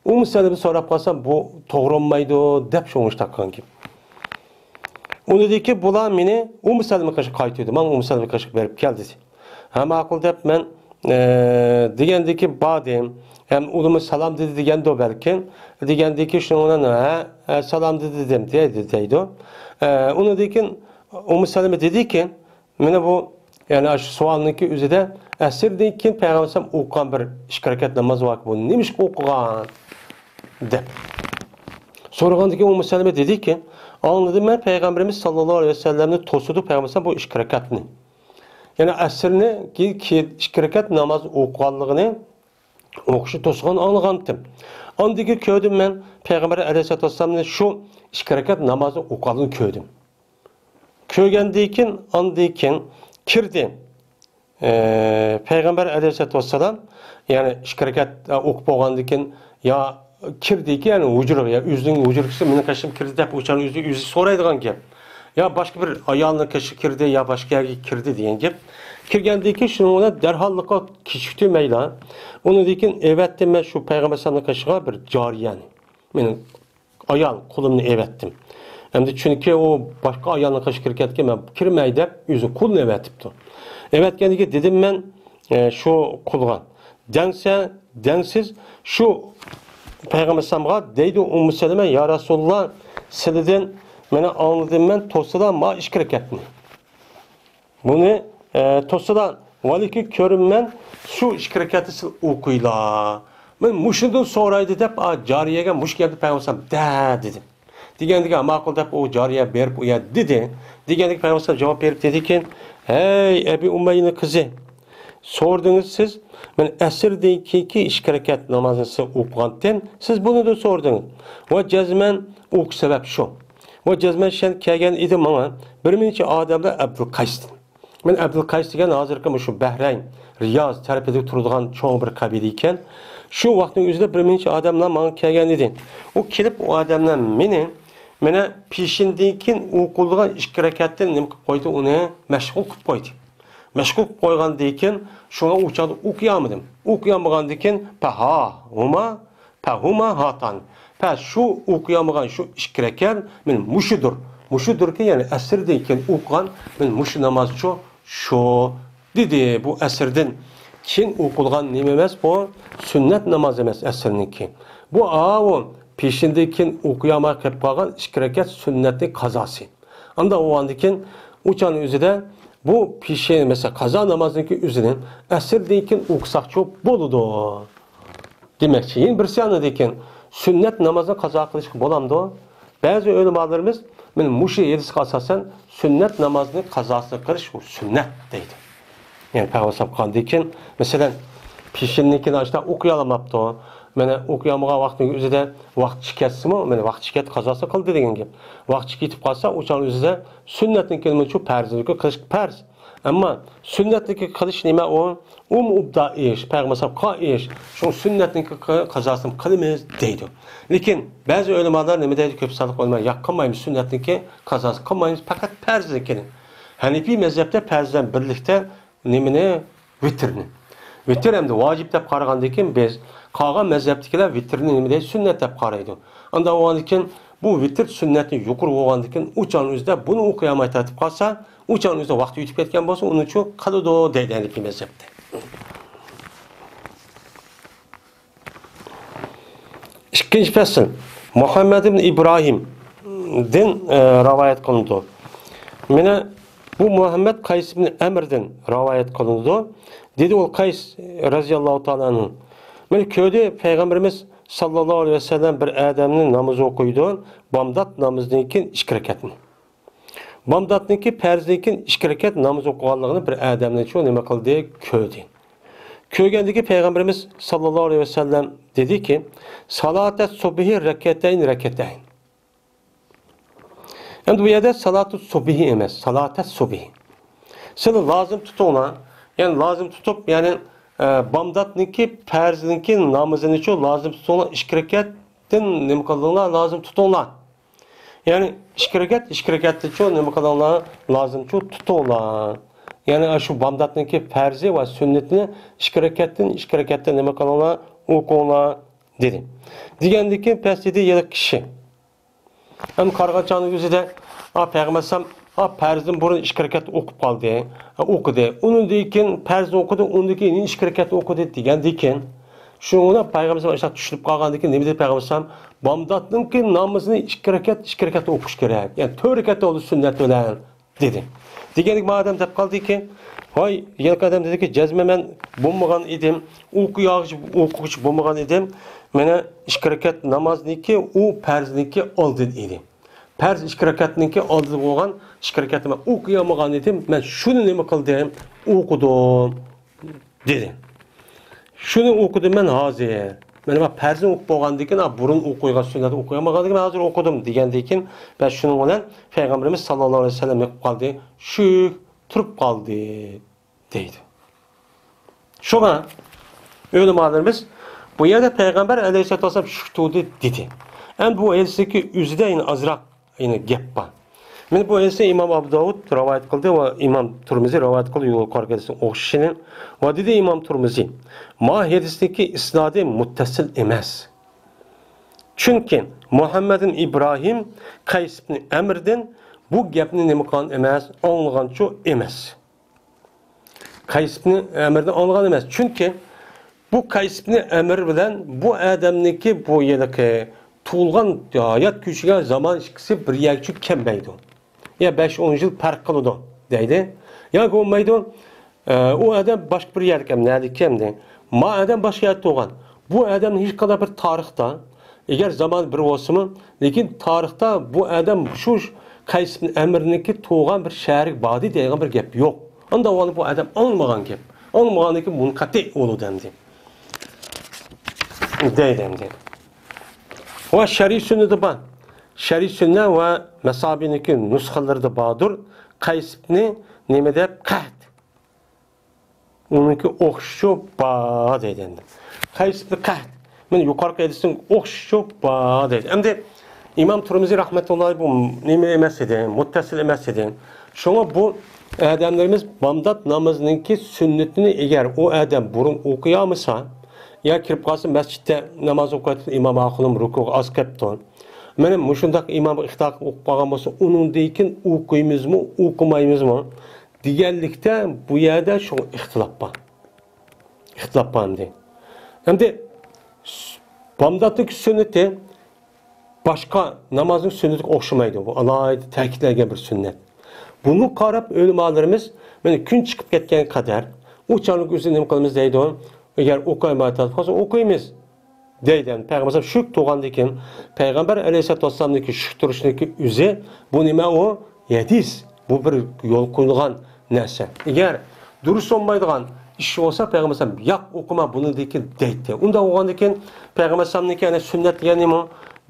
ئۇممۇ سەلىمە سوراپ قالسام، بۇ توغرا بولمايدۇ دەپ شۇ مۇشتاق قىلغان گەپ. ئۇنىڭدىن كېيىن بۇلار مېنى ئۇممۇ سەلىمە قېشىغا قايتۇردى. مانا ئۇممۇ سەلىمە قېشىغا بېرىپ كەل دېدى. ھە، ماقۇل دەپ مەن، ئە، دېگەندىن كېيىن باردىم. ھەم ئۇلىمۇ سالام دېدى دېگەندۇ بەلكىم. دېگەندىن كېيىن شۇنىڭ بىلەن، ھە، ھە، سالام دېدى دېدىم، دەيدۇ، دەيدۇ. ئە، ئۇنىڭدىن كېيىن ئۇممۇ سەلىمە دېدىكى، مانا بۇ، يەنى ئاشۇ سوئالنىڭكى ئۆزىدە ئەسىردىن كېيىن پەيغەمبەر ئەلەيھىسسالام ئوقۇغان بىر ئىككى رەكەت ناماز باركى، بۇ نېمىشقا ئوقۇغان؟ دەپ سورىغاندىن كېيىن ئۇممۇ سەلىمە دېدىكى، ئاڭلىدىم مەن پەيغەمبىرىمىز ساللاللاھۇ ئەلەيھى ۋەسەللەمنى توسىدۇ پەيغەمبەر ئەلەيھىسسالام بۇ ئىككى رەكەتنى. يەنى ئەسىرنى كېيىن ئىككى رەكەت ناماز ئوقۇغانلىقىنى ئوقۇشنى توسقان ئاڭلىغانتىم. ئاندىن كېيىن كۆردۈم مەن پەيغەمبەر ئەلەيھىسسالاتۇ ۋەسسالامنى شۇ ئىككى رەكەت نامازنى ئوقۇغانلىقىنى كۆردۈم. كۆرگەندىن كېيىن، ئاندىن كېيىن كىردى. ئى، پەيغەمبەر ئەلەيھىسسالاتۇ ۋەسسالام، يەنى ئىككى رەكەت ئوقۇپ بولغاندىن كېيىن، يا كىردىكى، يەنى ھۇجرىغا، يا ئۆزىنىڭ ھۇجرىسى مېنىڭ قېشىمغا كىردى دەپ، ئۇ چاغنى ئۆزى، ئۆزى سورايدىغان گەپ. يا باشقا بىر ئايالنىڭ قېشىغا كىردى، يا باشقا يەرگە كىردى دېگەن گەپ. كىرگەندىن كېيىن شۇنىڭ بىلەن دەرھاللىققا كېچىكتۈرمەيلا، ئۇنىڭدىن كېيىن ئەۋەتتىم مەن شۇ پەيغەمبەر ئەلەيھىسسالامنىڭ قېشىغا بىر جارىيەنى. مېنىڭ ئايال قۇلۇمنى ئەۋەتتىم. ئەمدى چۈنكى ئۇ باشقا ئايالنىڭ قېشىغا كىرىپ كەتكەن، مەن كىرمەي دەپ ئۆزى قۇلنى ئەۋەتىپتۇ. ئەۋەتكەندىن كېيىن دېدىم مەن، ئە، شۇ قۇلغا، دەڭسە، دەڭسىز شۇ پەيغەمبەر ئەلەيھىسسالامغا دەيدۇ ئۇممۇ سەلىمە، يا رەسۇلاللا، سىلىدىن مانا ئاڭلىدىم مەن توسىلا ما ئىككى رەكەتنى. بۇنى، ئە، توسىلا، ۋالىكى كۆرۈممەن شۇ ئىككى رەكەتنى سىل ئوقۇيلا. مەن مۇشۇندىن سورايدۇ دەپ، ئا، جارىيەگە مۇشۇ گەپنى پەيغەمبەر ئەلەيھىسسالام دە دېدىم. دېگەندىكىن، ماقۇل دەپ ئۇ جارىيە بېرىپ ئۇ يەردە دېدى. دېگەندىكىن پەيغەمبەر ئەلەيھىسسالام جاۋاب بېرىپ دېدىكى، ھەي ئەبى ئۇمەييەنىڭ قىزى، سوردىڭىز سىز، مەن ئەسىردىن كېيىنكى ئىككى رەكەت نامازنى سىز ئوقۇغانتىم، سىز بۇنىدىن سوردىڭىز. ۋە جەزمەن ئوقۇش سەۋەب شۇ. ۋە جەزمەن شەن كەلگەن ئىدى ماڭا بىر نەچچە ئادەملەر ئەبدۇل قەيستىن. مەن ئەبدۇل قەيس دېگەن ھازىرقى مۇشۇ بەھرەين، رىياز تەرىپىدە تۇرىدىغان چوڭ بىر قەبىلە ئىكەن. شۇ ۋاقىتنىڭ ئۆزىدە بىر نەچچە ئادەملەر ماڭا كەلگەن ئىدى. ئۇ كېلىپ، ئۇ ئادەملەر مېنى، مېنى پېشىندىن كېيىن ئوقۇلىدىغان ئىككى رەكەتتىن نېمە قىلىپ قويدى، ئۇنى مەشغۇل قىلىپ قويدى. مەشغۇل قىلىپ قويغاندىن كېيىن، شۇڭا ئۇ چاغدا ئوقۇيالمىدىم. ئوقۇيالمىغاندىن كېيىن، پەھا، ھۇما، پەھۇما ھاتان. پە شۇ ئوقۇيالمىغان شۇ ئىككى رەكەت، مېنى مۇشۇدۇر. مۇشۇدۇركى، يەنى ئەسىردىن كېيىن ئوقۇغان، مېنى مۇشۇ نامازچۇ شۇ، دېدى. بۇ ئەسىردىن كېيىن ئوقۇلغان نېمە ئەمەس، بۇ سۈننەت ناماز ئەمەس ئەسىرنىڭكى. بۇ ئاۋۇ پېشىندىن كېيىن ئوقۇيالماي قېلىپ قالغان ئىككى رەكەت سۈننەتنىڭ قازاسى. ئانداق بولغاندىن كېيىن ئۇ چاغنىڭ ئۆزىدە بۇ پېشىن، مەسىلەن، قازا نامازنىڭكى ئۆزىنى ئەسىردىن كېيىن ئوقۇساقچۇ بولىدۇ. دېمەكچى، يەنە بىرسى ئاندىن كېيىن سۈننەت نامازنى قازا قىلىشقا بولامدۇ؟ بەزى ئۆلىمالىرىمىز مانا مۇشۇ ھەدىسكە ئاساسەن سۈننەت نامازنى قازاسىنى قىلىش ئۇ سۈننەت دەيدۇ. يەنى پەيغەمبەر قىلغاندىن كېيىن، مەسىلەن، پېشىننىڭكىنى ئاشۇنداق ئوقۇيالماپتۇ. مانا ئوقۇيالمىغان ۋاقتىنىڭ ئۆزىدە ۋاقتى چىقىپ كەتسىمۇ، مانا ۋاقتى چىقىپ كەتتى، قازاسى قىلدى دېگەن گەپ. ۋاقتى چىقىپ كېتىپ قالسا، ئۇ چاغنىڭ ئۆزىدە سۈننەتنىڭ كېلىمىچۇ پەرزنىڭكى قىلىش پەرز. ئەمما سۈننەتنىڭكى قىلىش نېمە ئۇ؟ ئۇمۇ ئوبدان ئىش، پەيغەمبەر قىلغان ئىش. شۇڭا سۈننەتنىڭكى قازاسىنى قىلىمىز دەيدۇ. لېكىن بەزى ئۆلىمالار نېمە دەيدۇ؟ كۆپ سانلىق ئۆلىمالار، ياق، قىلمايمىز، سۈننەتنىڭكى قازاسىنى قىلمايمىز، پەقەت پەرزنىڭكىنى. ھەنىفىي مەزھەپتە پەرز بىلەن بىرلىكتە نېمىنى؟ ۋىتىرنى. ۋىتىر ئەمدى ۋاجىپ دەپ قارىغاندىن كېيىن بىز، قالغان مەزھەپتىكىلەر ۋىتىرنى نېمە دەيدۇ؟ سۈننەت دەپ قارايدۇ. ئانداق بولغاندىن كېيىن بۇ ۋىتىر سۈننەتتىن يۇقىرى بولغاندىن كېيىن ئۇ چاغنىڭ ئۆزىدە بۇنى ئوقۇيالماي تارتىپ قالسا، ئۇ چاغنىڭ ئۆزىدە ۋاقتى ئۆتۈپ كەتكەن بولسا، ئۇنىچۇ قىلىدۇ دەيدۇ ھەنىپىي مەزھەپتە. ئىككىنچى پەسىل. مۇھەممەد ئىبن ئىبراھىمدىن، ئە، رىۋايەت قىلىنىدۇ. مانا بۇ مۇھەممەد قەيس ئىبن ئەمىردىن رىۋايەت قىلىنىدۇ. دېدى ئۇ قەيس رەزىياللاھۇ تائالا ئەنھۇ. مانا كۆردى پەيغەمبىرىمىز ساللاللاھۇ ئەلەيھى ۋەسەللەم بىر ئادەمنى ناماز ئوقۇيدۇ. بامدات نامىزىدىن كېيىن ئىككى رەكەتنى. بامداتنىڭكى پەرزىدىن كېيىن ئىككى رەكەت ناماز ئوقۇغانلىقىنى بىر ئادەمنى شۇ نېمە قىلدى، كۆردى. كۆرگەندىكى پەيغەمبىرىمىز ساللاللاھۇ ئەلەيھى ۋەسەللەم دېدىكى، سالاتە سۇبھى رەكەتەين رەكەتەين. ئەمدى بۇ يەردە سالاتۇ سۇبھى ئەمەس، سالاتە سۇبھى. سىلەر لازىم تۇتۇڭلار. يەنى لازىم تۇتۇپ، يەنى، ئە، بامداتنىڭكى پەرزىنىڭكى نامىزىنىچۇ لازىم تۇتۇڭلار، ئىككى رەكەتتىن نېمە قىلدىڭلار، لازىم تۇتۇڭلار. يەنى ئىككى رەكەت، ئىككى رەكەتتىچۇ نېمە قىلىڭلار، لازىمچۇ تۇتۇڭلار. يەنى شۇ بامداتنىڭكى پەرزى ۋە سۈننىتىنى ئىككى رەكەتتىن، ئىككى رەكەتتىن نېمە قىلىڭلار، ئوقۇڭلار، دېدى. دېگەندىن كېيىن پەس دېدى يەنە كىشى. ئەمدى قارىغان چاغنىڭ ئۆزىدە، ئا، پەيغەمبەر ئەلەيھىسسالام، ئا، پەرزدىن بۇرۇن ئىككى رەكەت ئوقۇپ قالدى، ئا، ئوقۇدى. ئۇنىڭدىن كېيىن پەرزنى ئوقۇدى، ئۇنىڭدىن كېيىن يەنە ئىككى رەكەت ئوقۇدى دېگەندىن كېيىن، شۇنىڭ بىلەن پەيغەمبەر ئەلەيھىسسالام ئىشلار چۈشىنىپ قالغاندىن كېيىن نېمە دېدى پەيغەمبەر ئەلەيھىسسالام؟ بامداتنىڭكى نامىزىنى ئىككى رەكەت، ئىككى رەكەت ئوقۇش كېرەك. يەنى تۆت رەكەت بولدى سۈننەت بىلەن، دېدى. دېگەندىكىن مانا ئادەم دەپ قالدىكى، ۋاي، يەنىكى ئادەم دېدىكى، جەزمەن مەن بولمىغان ئىدىم، ئوقۇياغۇچى، ئوقۇغۇچى بولمىغان ئىدىم. مانا ئىككى رەكەت نامازنىڭكى ئۇ پەرزنىڭكى ئالدىدا ئىدى. پەرز ئىككى رەكەتنىڭكى ئالدىدا بولغان ئىككى رەكەتنى مەن ئوقۇيالمىغان ئىدىم. مەن شۇنى نېمە قىلدىم؟ ئوقۇدۇم. دېدى. شۇنى ئوقۇدۇم مەن ھازىر. مانا پەرزنى ئوقۇپ بولغاندىن كېيىن، بۇرۇن ئوقۇيغان سۈننەتنى ئوقۇيالمىغاندىن كېيىن، ھازىر ئوقۇدۇم دېگەندىن كېيىن، بەس شۇنىڭ بىلەن پەيغەمبىرىمىز ساللاللاھۇ ئەلەيھى ۋەسەللەم يېقىپ قالدى، شۈك تۇرۇپ قالدى، دەيدۇ. شۇڭا ئۆلىمالىرىمىز بۇ يەردە پەيغەمبەر ئەلەيھىسسالاتۇ ۋەسسالام شۈك تۇردى دېدى. ئەمدى بۇ ھەدىستىكى ئۆزىدە يەنە ئازراق يەنە گەپ بار. مانا بۇ ھەدىسنى ئىمام ئابۇ داۋۇد رىۋايەت قىلدى ۋە ئىمام تۇرمۇزى رىۋايەت قىلدى، يۇقىرىقى ھەدىسنىڭ ئوخشىشىنى. ۋە دېدى ئىمام تۇرمۇزى، ما ھەدىسنىڭكى ئىسنادى مۇتتەسىل ئەمەس. چۈنكى مۇھەممەدىن ئىبراھىم قەيس ئىبنى ئەمىردىن بۇ گەپنى نېمە قىلغان ئەمەس، ئاڭلىغانچۇ ئەمەس. قەيس ئىبنى ئەمىردىن ئاڭلىغان ئەمەس. چۈنكى بۇ قەيس ئىبنى ئەمىر بىلەن بۇ ئادەمنىڭكى بۇ ھېلىقى تۇغۇلغان، ھايات كۆچۈرگەن زامان ئىككىسى بىر يەرگىچە كەلمەيدۇ. يا بەش ئون يىل پەرق قىلىدۇ دەيدۇ. ياكى بولمايدۇ. ئە، ئۇ ئادەم باشقا بىر يەردىكەن، نەدىكەن دەيدۇ. ما ئادەم باشقا يەردە تۇغۇلغان. بۇ ئادەمنىڭ ھېچقانداق بىر تارىختا، ئەگەر زامان بىر بولسىمۇ، لېكىن تارىختا بۇ ئادەم شۇ قەيس ئىبن ئەمىرنىڭكى تۇغۇلغان بىر شەھىرى باردى دەيدىغان بىر گەپ يوق. ئانداق بولغاندا بۇ ئادەم ئاڭلىمىغان گەپ. ئاڭلىمىغاندىن كېيىن مۇنقەتىئ بولىدۇ ئەمدى. دەيدۇ ئەمدى. ۋە شەرئىي سۈننىدە بار. شەرئىي سۈننە ۋە مەسابىنىڭكى نۇسخىلىرىدا باردۇر. قەيس ئىبنى نېمە دەپ؟ قەھت. ئۇنىڭكى ئوخشىشى بار دەيدۇ ئەمدى. قەيس ئىبنى قەھت. مانا يۇقىرىقى ھەدىسنىڭ ئوخشىشى بار دەيدۇ. ئەمدى ئىمام تۇرمۇزى رەھمەتۇللاھى بۇ نېمە ئەمەس ئىدى، مۇتتەسىل ئەمەس ئىدى. شۇڭا بۇ ئادەملىرىمىز بامدات نامىزىنىڭكى سۈننىتىنى ئەگەر ئۇ ئادەم بۇرۇن ئوقۇيالمىسا، يا كىرىپ قالسا مەسچىتتە ناماز ئوقۇۋاتىدۇ، ئىمام ئاخۇنۇم رۇكۇغا ئاز قېپتۇ. مانا مۇشۇنداق ئىمامغا ئىقتىدا قىلىپ ئوقۇپ قالغان بولسا، ئۇنىڭدىن كېيىن ئوقۇيمىزمۇ، ئوقۇمايمىزمۇ دېگەنلىكتە بۇ يەردە شۇ ئىختىلاپ بار. ئىختىلاپ بار ئەمدى. ئەمدى بامداتنىڭكى سۈننىتى باشقا نامازنىڭ سۈننىتىگە ئوخشىمايدۇ. بۇ ئالاھىدە تەكىتلەنگەن بىر سۈننەت. بۇنى قاراپ ئۆلىمالىرىمىز، مانا كۈن چىقىپ كەتكەن قەدەر، ئۇ چاغنىڭ ئۆزىدە نېمە قىلىمىز دەيدۇ. ئەگەر ئوقۇيماي قالسا ئوقۇيمىز دەيدۇ. پەيغەمبەر شۈك تۇغاندىن كېيىن، پەيغەمبەر ئەلەيھىسسالاتۇ ۋەسسالامنىڭكى شۈك تۇرۇشىنىڭكى ئۆزى، بۇ نېمە ئۇ؟ ھەدىس. بۇ بىر يول قويۇلغان نەرسە. ئەگەر دۇرۇس بولمايدىغان ئىش بولسا، پەيغەمبەر ئەلەيھىسسالام، ياق، ئوقۇما بۇنىڭدىن كېيىن دەيتتى. ئۇنداق بولغاندىن كېيىن پەيغەمبەر ئەلەيھىسسالامنىڭكى ئەنە سۈننەت دېگەن نېمە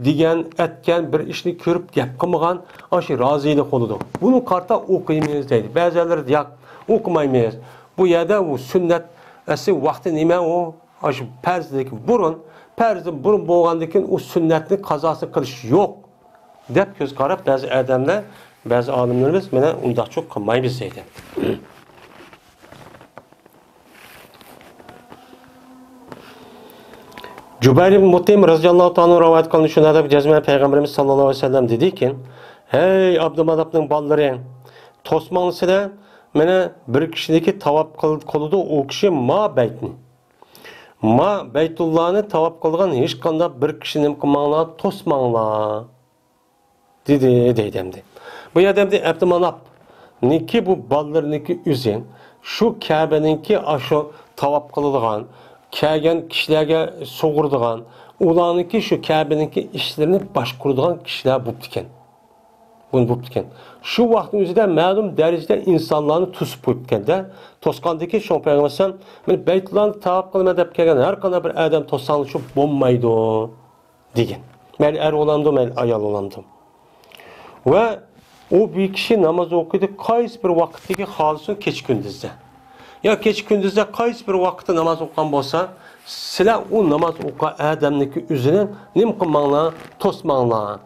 دېگەن، ئەتكەن بىر ئىشنى كۆرۈپ گەپ قىلمىغان، ئاشۇ رازىلىق بولىدۇ. بۇنى قارىتا ئوقۇيمىز دەيدۇ. بەزىلەر ياق، ئوقۇمايمىز. بۇ يەردە ئۇ سۈننەت ئەسلى ۋاقتى نېمە ئۇ؟ ئاشۇ پەرزدىن بۇرۇن، پەرزدىن بۇرۇن بولغاندىن كېيىن ئۇ سۈننەتنى قازاسىنى قىلىش يوق، دەپ كۆز قاراپ بەزى ئادەملەر، بەزى ئالىملىرىمىز مانا ئۇنداقچۇ قىلمايمىز دەيدۇ. جۇبەير ئىبن مۇتئىم رەزىياللاھۇ تائالا ئەنھۇ رىۋايەت قىلىنىشىدا جەزمەن پەيغەمبىرىمىز ساللاللاھۇ ئەلەيھى ۋەسەللەم دېدىكى، ھەي ئابدۇماناپنىڭ بالىلىرى، توسماڭلار سىلەر، مانا بىر كىشىنىڭكى تاۋاپ قىل-، قىلىدۇ، ئۇ كىشى ما بەيتنى. ما بەيتۇللانى تاۋاپ قىلىدىغان ھېچقانداق بىر كىشىنى نېمە قىلماڭلار، توسماڭلار، دېدى، دەيدۇ ئەمدى. بۇ يەردە ئەمدى ئەبدۇماناپنىڭكى بۇ بالىلىرىنىڭكى ئۆزى شۇ كەبىنىڭكى ئاشۇ تاۋاپ قىلىدىغان، كەلگەن كىشىلەرگە سۇغۇرىدىغان، ئۇلارنىڭكى شۇ كەبىنىڭكى ئىشلىرىنى باشقۇرىدىغان كىشىلەر بوپتىكەن. بۇنى بوپتىكەن. شۇ ۋاقىتنىڭ ئۆزىدە مەلۇم دەرىجىدە ئىنسانلارنى توسۇپ قويۇپتىكەن-دە. توسقاندىكىن شۇڭا پەيغەمبەر ئەلەيھىسسالام، مەن بەيتۇللانى تاۋاپ قىلىمەن دەپ كەلگەن ھەر قانداق بىر ئادەم توسساڭلار شۇ بولمايدۇ، دېگەن. مەيلى ئەر بولامدۇ، مەيلى ئايال بولامدۇ. ۋە ئۇ بىر كىشى ناماز ئوقۇيدۇ، قايسى بىر ۋاقىتتىكى خالىسۇن، كېچە كۈندۈزدە. يا كېچە كۈندۈزدە قايسى بىر ۋاقىتتا ناماز ئوقۇغان بولسا، سىلەر ئۇ ناماز ئوقۇغان ئادەمنىڭكى ئۆزىنى نېمە قىلماڭلار، توسماڭلار.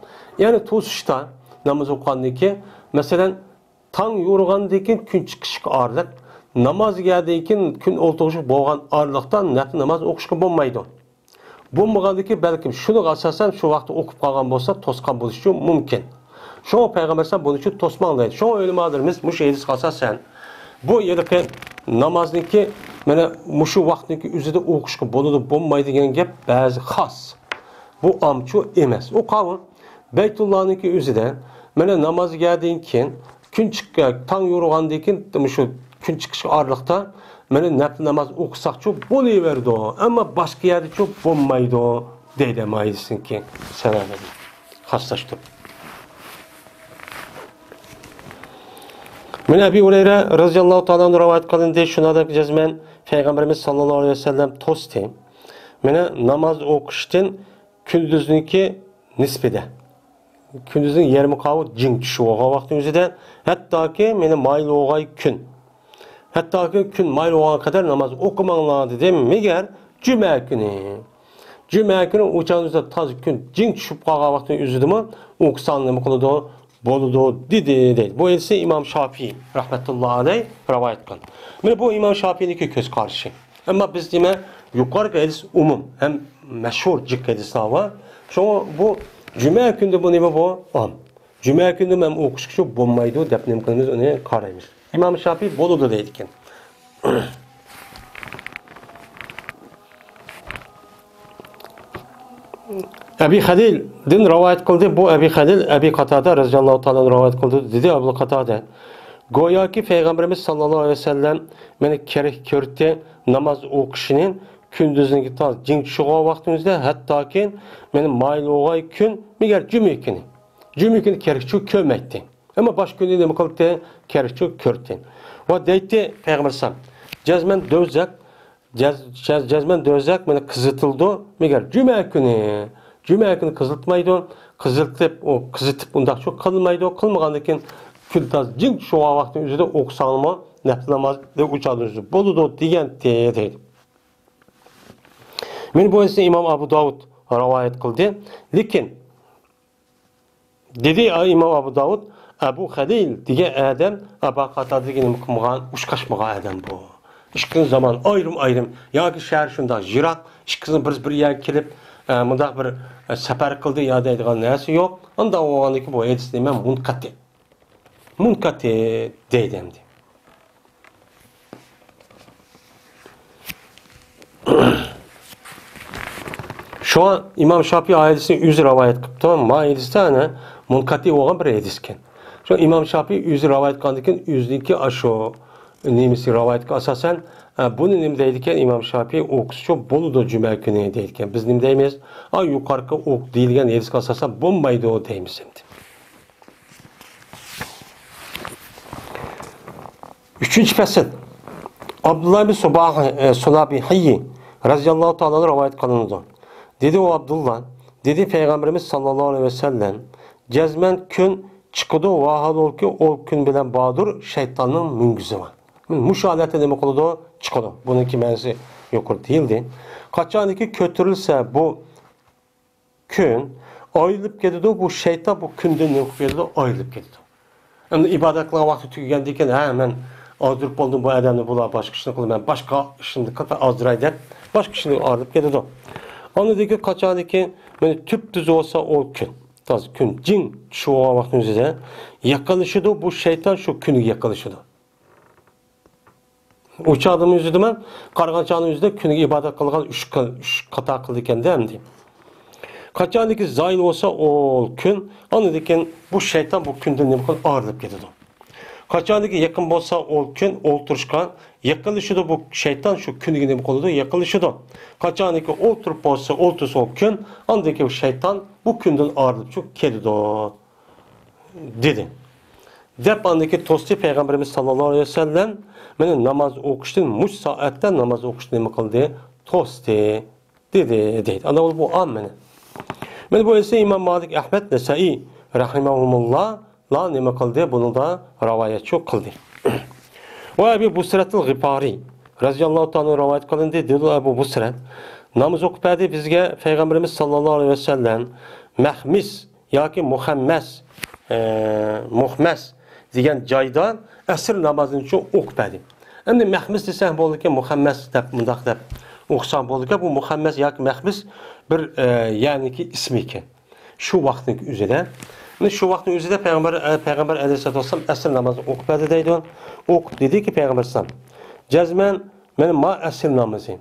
يەنى توسۇشتا ناماز ئوقۇغاندىن كېيىن، مەسىلەن، تاڭ يورۇغاندىن كېيىن كۈن چىقىشقا ئارىلىق، نامازغا كەلگەندىن كېيىن كۈن ئولتۇرۇشقا بولغان ئارىلىقتا نەپلى ناماز ئوقۇشقا بولمايدۇ. بولمىغاندىكى بەلكىم شۇنىڭغا ئاساسەن شۇ ۋاقىتتا ئوقۇپ قالغان بولسا توسقان بولۇشى مۇمكىن. شۇڭا پەيغەمبەر ئەلەيھىسسالام بۇنىڭ ئۈچۈن توسماڭ دەيدۇ. شۇڭا ئۆلىمالىرىمىز مۇشۇ ھەدىسكە ئاساسەن بۇ ھېلىقى نامازنىڭكى مانا مۇشۇ ۋاقىتنىڭكى ئۆزىدە ئوقۇشقا بولىدۇ، بولمايدۇ دېگەن گەپ بەزى خاس. بۇ ئامچۇ ئەمەس. ئۇ قاۋۇل بەيتۇللانىڭكى ئۆزىدە مانا نامازغا كەلگەندىن كېيىن كۈن چىق-، تاڭ يورۇغاندىن كېيىن، مۇشۇ كۈن چىقىشقا ئارىلىقتا، مانا، نەپلى ناماز ئوقۇساقچۇ بولۇۋېرىدۇ، ئەمما باشقا يەردىچۇ بولمايدۇ، دەيدۇ، ئەمما ھەدىسنىڭكى سەۋەبىنى خاسلاشتۇرۇپ. مانا، ئەبى ھۇرەيرە رەزىياللاھۇ تائالا ئەنھۇ رىۋايەت قىلىندى، شۇنىڭدەك جەزمەن پەيغەمبىرىمىز ساللاللاھۇ ئەلەيھى ۋەسەللەم توستى. مانا، ناماز ئوقۇشتىن كۈندۈزنىڭكى نىسپىدە. كۈندۈزنىڭ يېرىمى قاۋۇت جىڭ چۈشۈۋالغان ۋاقتىنىڭ ئۆزىدە، ھەتتاكى مانا مايىل بولغاي كۈن. ھەتتاكى كۈن مايىل بولغانغا قەدەر ناماز ئوقۇماڭلار دېدى، مەگەر جۈمە كۈنى. جۈمە كۈنى ئۇ چاغدا تازا كۈن جىڭ چۈشۈپ قالغان ۋاقتىنىڭ ئۆزىدىمۇ ئوقۇساڭ نېمە قىلىدۇ؟ بولىدۇ، دېدى، دەيدۇ. بۇ ھەدىسنى ئىمام شافىئى رەھمەتۇللا ئەلەيھ رىۋايەت قىلغان. مانا بۇ ئىمام شافىئىنىڭكى كۆز قارىشى. ئەمما بىز دېمە، يۇقىرىقى ھەدىس ئومۇم ھەم مەشھۇر جىق ھەدىسلەر بار. شۇڭا بۇ جۈمە كۈندە بۇ نېمە بۇ؟ ئام. جۈمە كۈندە مەن ئوقۇشقا شۇ بولمايدۇ دەپ نېمە قىلىمىز، ئۇنى قارايمىز. ئىمام شافىئى بولىدۇ دەيدىكەن. ئەبى خەلىلدىن رىۋايەت قىلدى. بۇ ئەبى خەلىل، ئەبى قاتادە رەزىياللاھۇ تائالا ئەنھۇ رىۋايەت قىلدى، دېدى ئەبۇل قاتادە. گوياكى پەيغەمبىرىمىز ساللاللاھۇ ئەلەيھى ۋەسەللەم مېنى كەرك كۆردى ناماز ئوقۇشىنى كۈندۈزنىڭكى تاز جىڭ چۈشىغان ۋاقتىمىزدا، ھەتتاكى مېنى مايىل بولغاي كۈن، مېگەر جۈمە كۈنى. جۈمە كۈنى كەرك چۈشۈپ كۆرمەيتتى. ئەمما باشقا كۈنى نېمە قىلدى؟ كەرك چۈشۈپ كۆردى. ۋە دەيتتى پەيغەمبەر ئەلەيھىسسالام، جەزمەن دوزاخ جەز-، جەز-، جەزمەن دوزاخ مېنى قىزىتىلىدۇ، مەگەر جۈمە كۈنى. جۈمە كۈنى قىزىتمايدۇ. قىزىتىپ، ئۇ قىزىتىپ ئۇنداقچۇ قىلمايدۇ. قىلمىغاندىن كېيىن كۈن تاز جىڭ چۈشۈۋالغان ۋاقتىنىڭ ئۆزىدە ئوقۇساڭمۇ نەپلى ناماز ئۇ چاغدا ئۆزى بولىدۇ دېگەنتى، دەيدۇ. مانا بۇ ھەدىسنى ئىمام ئەبۇ داۋۇد رىۋايەت قىلدى. لېكىن دېدى ئىمام ئەبۇ داۋۇد، ئەبۇ خەلىل دېگەن ئادەم ئەبا قاتادىگە نېمە قىلمىغان، ئۇچراشمىغان ئادەم بۇ. ئىككىسىنىڭ زامانى ئايرىم-ئايرىم، ياكى شەھەر شۇنداق يىراق، ئىككىسىنىڭ بىر، بىر يەرگە كېلىپ، ئە، مۇنداق بىر، ئە، سەپەر قىلدى يا دەيدىغان نەرسە يوق. ئۇنداق بولغاندىكىن بۇ ھەدىس نېمە؟ مۇنقەتى. مۇنقەتى دەيدۇ ئەمدى. شۇڭا ئىمام شافىئى ھەدىسنى ئۆزى رىۋايەت قىپتۇ. ما ھەدىستە ئەنە مۇنقەتى بولغان بىر ھەدىسكەن. شۇ ئىمام شافىئى ئۆزى رىۋايەت قىلغاندىكىن ئۆزىنىڭكى ئاشۇ نېمىسى رىۋايەتكە ئاساسەن، ئە، بۇنى نېمە دەيدىكەن ئىمام شافىئى؟ ئوقۇسىچۇ بولىدۇ جۈمە كۈنى دەيدىكەن. بىز نېمە دەيمىز؟ ئا، يۇقىرىقى ئوق دېيىلگەن ھەدىسكە ئاساسەن بولمايدۇ دەيمىز ئەمدى. ئۈچىنچى پەسىل. ئابدۇللا ئىبن سۇباھ، ئە، سۇنابىھىي رەزىياللاھۇ تائالا ئەنھۇ رىۋايەت قىلىنىدۇ. دېدى ئۇ ئابدۇللا، دېدى پەيغەمبىرىمىز ساللاللاھۇ ئەلەيھى ۋەسەللەم، جەزمەن كۈن چىقىدۇ، ۋاھالۇكى ئۇ كۈن بىلەن باردۇر شەيتاننىڭ مۈڭگۈزى بار. مۇشۇ ھالەتتە نېمە قىلىدۇ؟ چىقىدۇ. بۇنىڭكى مەنىسى يۇقىرىدا دېيىلدى. قاچانكى كۆتۈرۈلسە بۇ كۈن ئايرىلىپ كېتىدۇ، بۇ شەيتان بۇ كۈندىن نېمە قىلىپ كېتىدۇ؟ ئايرىلىپ كېتىدۇ. ئەمدى ئىبادەت قىلغان ۋاقتى تۈگىگەندىن كېيىن، ھە، مەن ئازدۇرۇپ بولدۇم بۇ ئادەمنى، بۇلار باشقا ئىشنى قىلىپ، مەن باشقا ئىشنى قىلىپ ئازدۇراي دەپ، باشقا ئىشنى ئايرىلىپ كېتىدۇ. ئاندىن كېيىن قاچانكى مانا تۈپتۈز بولسا ئۇ كۈن، تازا كۈن جىڭ چۈشۈپ بولغان ۋاقتىنىڭ ئۆزىدە يېقىنلىشىدۇ، بۇ شەيتان شۇ كۈنگە يېقىنلىشىدۇ. ئۇ چاغدىمۇ ئۆزىدىمەن، قارىغان چاغنىڭ ئۆزىدە كۈنىگە ئىبادەت قىلغان ئۈچ قىل، ئۈچ قاتا قىلىدىكەن-دە ئەمدى. قاچانكى زايىل بولسا ئۇ كۈن، ئاندىن كېيىن بۇ شەيتان بۇ كۈندىن نېمە قىلىدۇ؟ ئايرىلىپ كېتىدۇ. قاچانكى يېقىن بولسا ئۇ كۈن ئولتۇرۇشقا يېقىنلىشىدۇ، بۇ شەيتان شۇ كۈنىگە نېمە قىلىدۇ؟ يېقىنلىشىدۇ. قاچانكى ئولتۇرۇپ بولسا، ئولتۇرسا ئۇ كۈن، ئاندىن كېيىن شەيتان بۇ كۈندىن ئايرىلىپ شۇ كېتىدۇ، دېدى. دەپ ئاندىن كېيىن توستى پەيغەمبىرىمىز ساللاللاھۇ ئەلەيھى ۋەسەللەم، مېنى ناماز ئوقۇشتىن، مۇشۇ سائەتتە ناماز ئوقۇشتىن نېمە قىلدى؟ توستى. دېدى، دەيدۇ. ئانا بۇ ئام مېنى. مانا بۇ ئەسەر ئىمام مالىك، ئەھمەد، نەسائىي رەھىمەھۇمۇللاھلار نېمە قىلدى؟ بۇنىڭدا راۋايەتچۇ قىلدى. ۋە ئەبۇ بۇسرەتىل غىپارى رەزىياللاھۇ تائالا رىۋايەت قىلىندى، دېدى ئەبۇ بۇسرەت، ناماز ئوقۇپ بەردى بىزگە پەيغەمبىرىمىز ساللاللاھۇ ئەلەيھى ۋەسەللەم مەخمىس ياكى مۇخەممەس، ئە، مۇخمەس دېگەن جايدا ئەسىر نامازىنى شۇ ئوقۇپ بەردى. ئەمدى مەخمىس دېسەڭ بولىدىكەن، مۇخەممەس دەپ، مۇنداق دەپ ئوقۇساڭ بولىدىكەن. بۇ مۇخەممەس ياكى مەخمىس بىر، ئە، يەرنىڭكى ئىسمى ئىكەن. شۇ ۋاقىتنىڭ ئۆزىدە، مانا شۇ ۋاقىتنىڭ ئۆزىدە پەيغەمبەر، ئە، پەيغەمبەر ئەلەيھىسسالاتۇ ۋەسسالام ئەسىر نامازىنى ئوقۇپ بەردى دەيدۇ. ئوقۇپ دېدىكى پەيغەمبەر ئەلەيھىسسالام، جەزمەن مانا ما ئەسىر نامىزى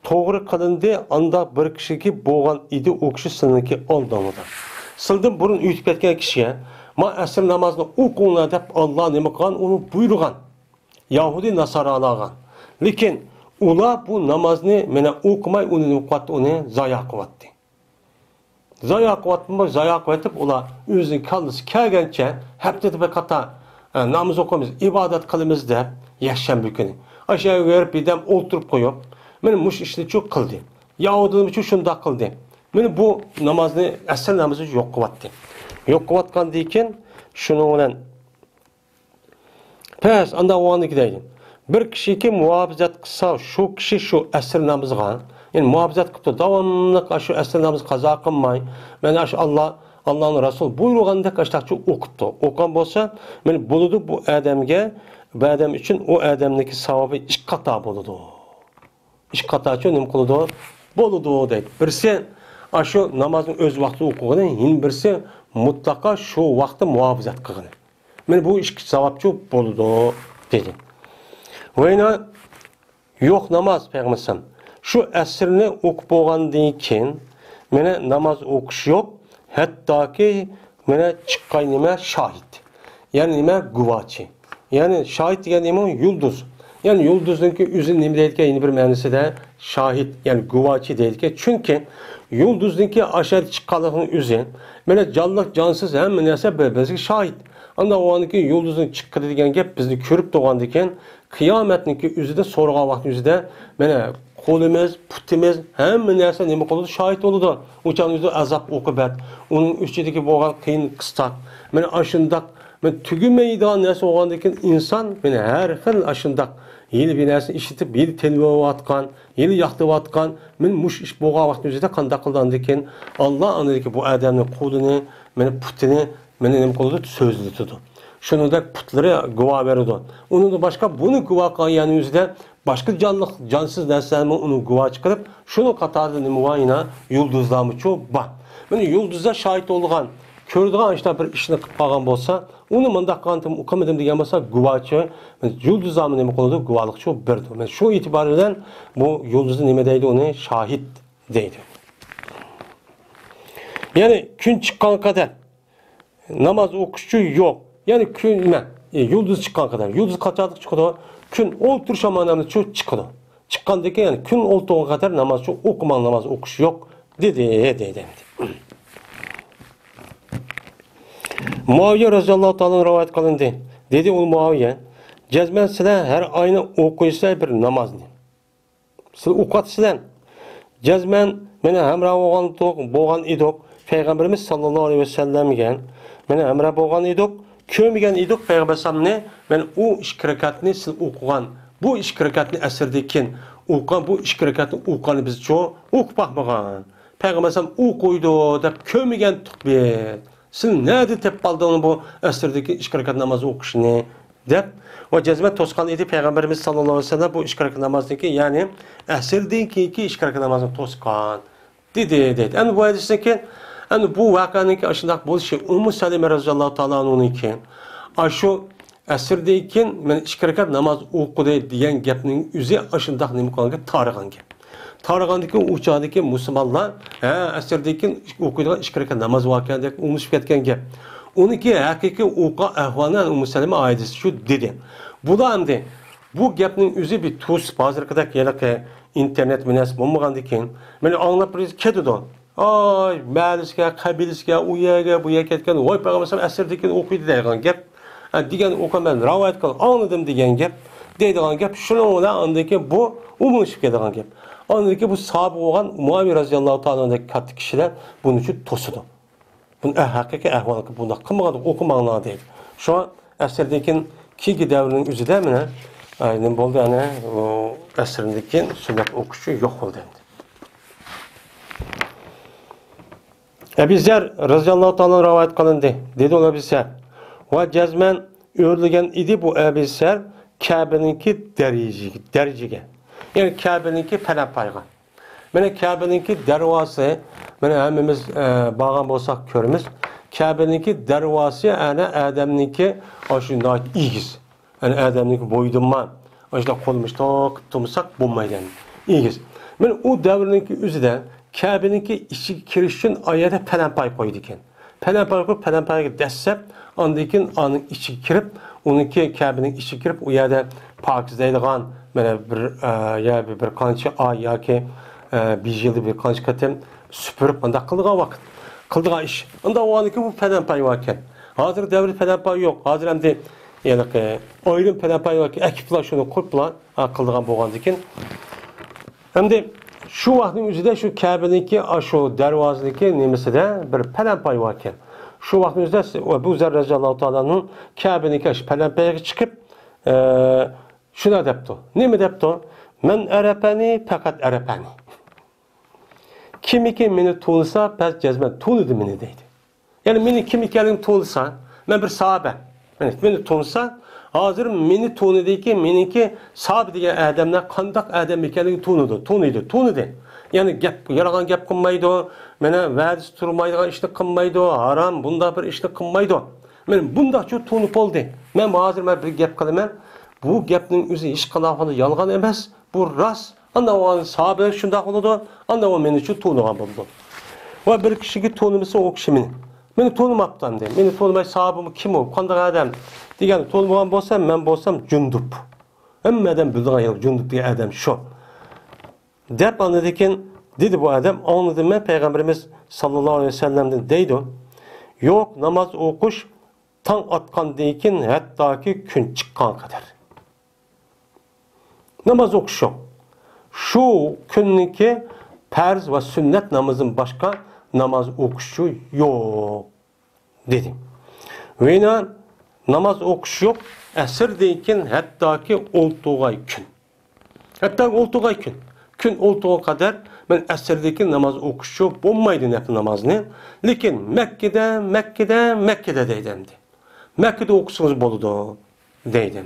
توغرا قىلىندى، ئانداق بىر كىشىگە بولغان ئىدى، ئۇ كىشى سىلىنىڭكى ئالدىڭلىدا. سىلىدىن بۇرۇن ئۆتۈپ كەتكەن كىشىگە ما ئەسىر نامازىنى ئوقۇڭلار دەپ ئاللا نېمە قىلغان؟ ئۇنى بۇيرۇغان. يەھۇدىي ناسارالارغا. لېكىن ئۇلار بۇ نامازنى مانا ئوقۇماي، ئۇنى نېمە قىلىۋەتتى؟ ئۇنى زايا قىلىۋەتتى. زايا قىلىۋەتتىمۇ، زايا قىلىۋېتىپ، ئۇلار ئۆزىنىڭ كاللىسى كەلگەنچە ھەپتىدە بىر قاتار، ئە، ناماز ئوقۇيمىز، ئىبادەت قىلىمىز دەپ، يەكشەنبە كۈنى ئاشۇ يەرگە بېرىپ بىردەم ئولتۇرۇپ قويۇپ، مانا مۇشۇ ئىشنىچۇ قىلدى. يەھۇدىيلارمۇچۇ شۇنداق قىلدى. مانا بۇ نامازنى، ئەسىر نامىزى يوق قىلىۋەتتى. يوق قىلىۋەتكەندىن كېيىن شۇنىڭ بىلەن پەس، ئانداق بولغاندىكى دەيدۇ. بىر كىشىكى مۇھاپىزەت قىلسا، شۇ كىشى شۇ ئەسىر نامىزىغا، يەنى مۇھاپىزەت قىپتۇ، داۋاملىق شۇ ئەسىر نامىزى قازا قىلماي، مانا شۇ ئاللا، ئاللانىڭ رەسۇلى بۇيرۇغاندەك ئاشتاقچە ئوقۇپتۇ. ئوقۇغان بولسا، مانا بولىدۇ بۇ ئادەمگە، بۇ ئادەم ئۈچۈن ئۇ ئادەمنىڭكى ساۋابى ئىككى قاتا بولىدۇ. ئىككى قاتارچۇ نېمە قىلىدۇ؟ بولىدۇ دەيدۇ. بىرسى ئاشۇ نامازنى ئۆز ۋاقتىدا ئوقۇغىنى، يەنە بىرسى مۇتلەقا شۇ ۋاقىتتا مۇھاپىزەت قىلغىنى. مانا بۇ ئىككى ساۋابچۇ بولىدۇ، دېدى. ۋەينا يوق ناماز پەيغەمبەر ئەلەيھىسسالام. شۇ ئەسىرنى ئوقۇپ بولغاندىن كېيىن مانا ناماز ئوقۇش يوق. ھەتتاكى مانا چىققان نېمە؟ شاھىت. يەنى نېمە؟ گۇۋاچى. يەنى شاھىت دېگەن نېمە؟ يۇلدۇز. يەنى يۇلدۇزنىڭكى ئۆزى نېمە دەيدىكەن؟ يەنە بىر مەنىسىدە شاھىت، يەنى گۇۋاچى دەيدىكەن. چۈنكى يۇلدۇزنىڭكى ئاشۇ يەردە چىققانلىقىنىڭ ئۆزى، مانا جانلىق، جانسىز ھەممە نەرسە بىر-بىرىگە شاھىت. ئانداق بولغاندىن كېيىن يۇلدۇزنىڭ چىققىنى دېگەن گەپ بىزنى كۆرۈپ تۇرغاندىن كېيىن، قىيامەتنىڭكى ئۆزىدە سورىغان ۋاقىتنىڭ ئۆزىدە، مانا قولىمىز، پۇتىمىز، ھەممە نەرسە نېمە قىلىدۇ؟ شاھىت بولىدۇ. ئۇ چاغنىڭ ئۆزىدە ئازاب ئوقۇبەت، ئۇنىڭ ئىچىدىكى بولغان قىيىن قىستاق، مانا ئاشۇنداق، مانا تۈگىمەيدىغان نەرسە بولغاندىن كېيىن ئىنسان، مانا ھەر خىل ئاشۇنداق ھېلى بىر نەرسىنى ئىشلىتىپ، ھېلى تېلىۋاتقان، ھېلى ياقتىۋاتقان، مانا مۇشۇ ئىش بولغان ۋاقىتنىڭ ئۆزىدە قانداق قىلىدۇ؟ ئاندىن كېيىن ئاللا ئاندىن كېيىن بۇ ئادەمنىڭ قولىنى، مانا پۇتىنى، مانا نېمە قىلىدۇ؟ سۆزلىتىدۇ. شۇنىڭدەك پۇتلىرى گۇۋاھ بېرىدۇ. ئۇنىڭدىن باشقا بۇنى گۇۋاھ قىلغان يەرنىڭ ئۆزىدە باشقا جانلىق، جانسىز نەرسىلەرمۇ ئۇنىڭ گۇۋاھچى قىلىپ، شۇنىڭ قاتارىدا نېمە بار؟ يەنە يۇلدۇزلارمۇچۇ بار. مانا يۇلدۇزلار شاھىت بولىدىغان، كۆرىدىغان ئاشۇنداق بىر ئىشنى قىلىپ قالغان بولسا، ئۇنى مۇنداق قىلغانتىم، ئۇ قىلمىدىم دېگەن بولسا، گۇۋاھچى، يۇلدۇزلارمۇ نېمە قىلىدۇ؟ گۇۋاھلىقچۇ بېرىدۇ. مانا شۇ ئېتىبار بىلەن بۇ يۇلدۇزنى نېمە دەيدۇ؟ ئۇنى شاھىت دەيدۇ. يەنى كۈن چىققانغا قەدەر ناماز ئوقۇشچۇ يوق. يەنى كۈن نېمە؟ ئى، يۇلدۇز چىققان قەدەر. يۇلدۇز قاچانلىق چىقىدۇ؟ كۈن ئولتۇرۇش زامانىمىزچۇ چىقىدۇ. چىققاندىن كېيىن، يەنى كۈن ئولتۇرغان قەدەر نامازچۇ ئوقۇماڭ، ناماز ئوقۇش يوق، دېدى، دەيدۇ ئەمدى. مۇئاۋىيە رەزىياللاھۇ تائالا رىۋايەت قىلىندى. دېدى ئۇ مۇئاۋىيە، جەزمەن سىلەر ھەر ئاينى ئوقۇيسىلەر بىر نامازنى. سىلەر ئوقۇۋاتىسىلەر. جەزمەن مېنى ھەمراھ بولغان، بولغان ئىدۇق پەيغەمبىرىمىز ساللاللاھۇ ئەلەيھى ۋەسەللەمگە. مېنى ھەمراھ بولغان ئىدۇق، كۆرمىگەن ئىدۇق پەيغەمبەر ئەلەيھىسسالامنى. مەن ئۇ ئىككى رەكەتنى سىلەر ئوقۇغان، بۇ ئىككى رەكەتنى ئەسىردىن كېيىن ئوقۇغان، بۇ ئىككى رەكەتنى ئوقۇغاننى بىزچۇ ئوقۇپ باقمىغان. پەيغەمبەر ئەلەيھىسسالام ئوقۇيدۇ دەپ كۆرمىگەنتۇق بىز. سىلەر نەدىن تېپىپ ئالدىڭلار بۇ ئەسىردىن كېيىن ئىككى رەكەت ناماز ئوقۇشنى؟ دەپ، ۋە جەزمەن توسقان ئىدى پەيغەمبىرىمىز ساللاللاھۇ ئەلەيھى ۋەسەللەم بۇ ئىككى رەكەت نامازنىڭكى، يەنى ئەسىردىن كېيىنكى ئىككى رەكەت نامازنى توسقان، دېدى، دەيدۇ. ئەمدى بۇ ھەدىستىن كېيىن، ئەمدى بۇ ۋەقەنىڭكى ئاشۇنداق بولۇشى، ئۇممۇ سەلىمە رەزىياللاھۇ تائالا ئەنھۇنىڭكى ئاشۇ ئەسىردىن كېيىن مەن ئىككى رەكەت ناماز ئوقۇدى دېگەن گەپنىڭ ئۆزى ئاشۇنداق نېمە قىلغان گەپ، تارىغان گەپ. تارىغاندىكىن ئۇ چاغدىكى مۇسۇلمانلار، ھە، ئەسىردىن كېيىن ئوقۇيدىغان ئىككى رەكەت ناماز باركەن دەپ ئۇنتۇشۇپ كەتكەن گەپ. ئۇنىڭكى ھەقىقىي ئوقۇغان ئەھۋالى ئۇممۇ سەلىمە ئايىدىسى شۇ دېدى. بۇلار ئەمدى بۇ گەپنىڭ ئۆزى بىر توسۇپ، ھازىرقىدەك ھېلىقى ئىنتېرنېت بىر نەرسە بولمىغاندىكىن، مانا ئاڭلاپ بىرىز كېتىدۇ. ئاي، مەھەللىسىگە، قەبىلىسىگە، ئۇ يەرگە، بۇ يەرگە كەتكەن، ۋاي پەيغەمبەر ئەسىردىن كېيىن ئوقۇيدۇ دەيدىغان گەپ. ھە، دېگەن ئوقۇ مەن رىۋايەت قىلىپ ئاڭلىدىم دېگەن گەپ، دەيدىغان گەپ. شۇنىڭ بىلەن ئاندىن كېيىن بۇ ئومۇملىشىپ كېتىدىغان گەپ. ئاندىن كېيىن بۇ ساھابە بولغان مۇئاۋىيە رەزىياللاھۇ تائالا ئەنھۇدەك كاتتا كىشىلەر بۇنى شۇ توسىدۇ. بۇنى ھەقىقىي ئەھۋالغا بۇنداق قىلمىغاندا ئوقۇماڭلار دەيدۇ. شۇڭا ئەسىردىن كېيىن، كېيىنكى دەۋرنىڭ ئۆزىدە مانا، ئە، نېمە بولدى، ئەنە، ئۇ ئەسىردىن كېيىن سۈننەت ئوقۇشى يوق بولدى ئەمدى. ئەبى زەر رەزىياللاھۇ تائالا رىۋايەت قىلىندى. دېدى ئۇ ئەبى زەر، ۋە جەزمەن ئۆرلىگەن ئىدى بۇ ئەبى زەر كەبىنىڭكى دەرىجىگە، دەرىجىگە. يەنى كەبىنىڭكى پەلەمپەيغا. مانا كەبىنىڭكى دەرۋازىسى، مانا ھەممىمىز، ئە، بارغان بولساق كۆرىمىز. كەبىنىڭكى دەرۋازىسى ئەنە ئادەمنىڭكى ئاشۇ ناھايىتى ئېگىز. يەنى ئادەمنىڭكى بويىدىنما ئاشۇنداق قولىمىز توقۇپ تۇرمىساق بولمايدۇ، يەنى ئېگىز. مانا ئۇ دەۋرنىڭكى ئۆزىدە كەبىنىڭكى ئىچىگە كىرىش ئۈچۈن ئا يەردە پەلەمپەي قويىدىكەن. پەلەمپەي قويۇپ، پەلەمپەيگە دەسسەپ، ئاندىن كېيىن ئانىڭ ئىچىگە كىرىپ، ئۇنىڭكى كەبىنىڭ ئىچىگە كىرىپ، ئۇ يەردە پاكىزلەيدىغان، مانا بىر، ئە، يا بىر، بىر قانچە ئاي ياكى، ئە، بىر يىلدا بىر قانچە قېتىم سۈپۈرۈپ، مۇنداق قىلىدىغان ۋاقىت، قىلىدىغان ئىش. ئۇنداق بولغاندىكىن بۇ پەلەمپەي باركەن. ھازىرقى دەۋردە پەلەمپەي يوق. ھازىر ئەمدى ھېلىقى ئايرىم پەلەمپەي يوق. ئەكىپلا شۇنى قۇرۇپلا، ھە، قىلىدىغان بولغاندىكىن. ئەمدى شۇ ۋاقىتنىڭ ئۆزىدە شۇ كەبىنىڭكى، ئاشۇ دەرۋازىنىڭكى نېمىسىدە بىر پەلەمپەي باركەن. شۇ ۋاقىتنىڭ ئۆزىدە ئەبۇ زەر رەزىياللاھۇ تائالا ئەنھۇ كەبىنىڭكى ئاشۇ پەلەمپەيگە چىقىپ، ئە، شۇنداق دەپتۇ. نېمە دەپتۇ؟ مەن ئەرەپەنى پەقەت ئەرەپەنى. كىمكى مېنى تونۇسا، پەس جەزمەن تونۇدى مېنى دەيدۇ. يەنى مېنىڭ كىم ئىكەنلىكىمنى تونۇسا، مەن بىر ساھابە. مېنى، مېنى تونۇسا، ھازىر مېنى تونۇدىكى، مېنىڭكى ساھابە دېگەن ئادەملەر قانداق ئادەم ئىكەنلىكىنى تونۇدى، تونۇيدۇ، تونۇدى. يەنى گەپ، يالغان گەپ قىلمايدۇ، مانا ۋەدىسى تۇرمايدىغان ئىشنى قىلمايدۇ، ھارام، بۇنداق بىر ئىشنى قىلمايدۇ. مېنى بۇنداقچە تونۇپ بولدى. مەن ھازىر مەن بىر گەپ قىلىمەن. بۇ گەپنىڭ ئۆزى ھېچقانداق ھالدا يالغان ئەمەس. بۇ راست. ئاندىن ئۇ ساھابە شۇنداق بولىدۇ. ئاندىن ئۇ مېنى شۇ تونۇغان بولىدۇ. ۋە بىر كىشىگە تونۇمىسا ئۇ كىشى مېنى. مېنى تونۇماپتۇ ئەمدى. مېنى تونۇماي ساھابىمۇ كىم ئۇ، قانداق ئادەم دېگەننى تونۇمىغان بولسا، مەن بولسام جۇندۇپ. ھەممە ئادەم بىلىدىغان يەر جۇندۇپ دېگەن ئادەم شۇ. دەپ ئاندىن كېيىن دېدى بۇ ئادەم، ئاڭلىدىم مەن پەيغەمبىرىمىز ساللاللاھۇ ئەلەيھى ۋەسەللەمدىن دەيدۇ. يوق، ناماز ئوقۇش تاڭ ئاتقاندىن كېيىن ھەتتاكى كۈن چىققان قەدەر. ناماز ئوقۇش يوق. شۇ كۈننىڭكى پەرز ۋە سۈننەت نامىزىدىن باشقا ناماز ئوقۇشچۇ يوق، دېدى. ۋىنا ناماز ئوقۇش يوق، ئەسىردىن كېيىن ھەتتاكى ئولتۇرغاي كۈن. ھەتتاكى ئولتۇرغاي كۈن. كۈن ئولتۇرغان قەدەر مەن ئەسىردىن كېيىن ناماز ئوقۇشچۇ بولمايدۇ نەپلى نامازنى. لېكىن مەككىدە، مەككىدە، مەككىدە دەيدۇ ئەمدى. مەككىدە ئوقۇسىڭىز بولىدۇ، دەيدۇ.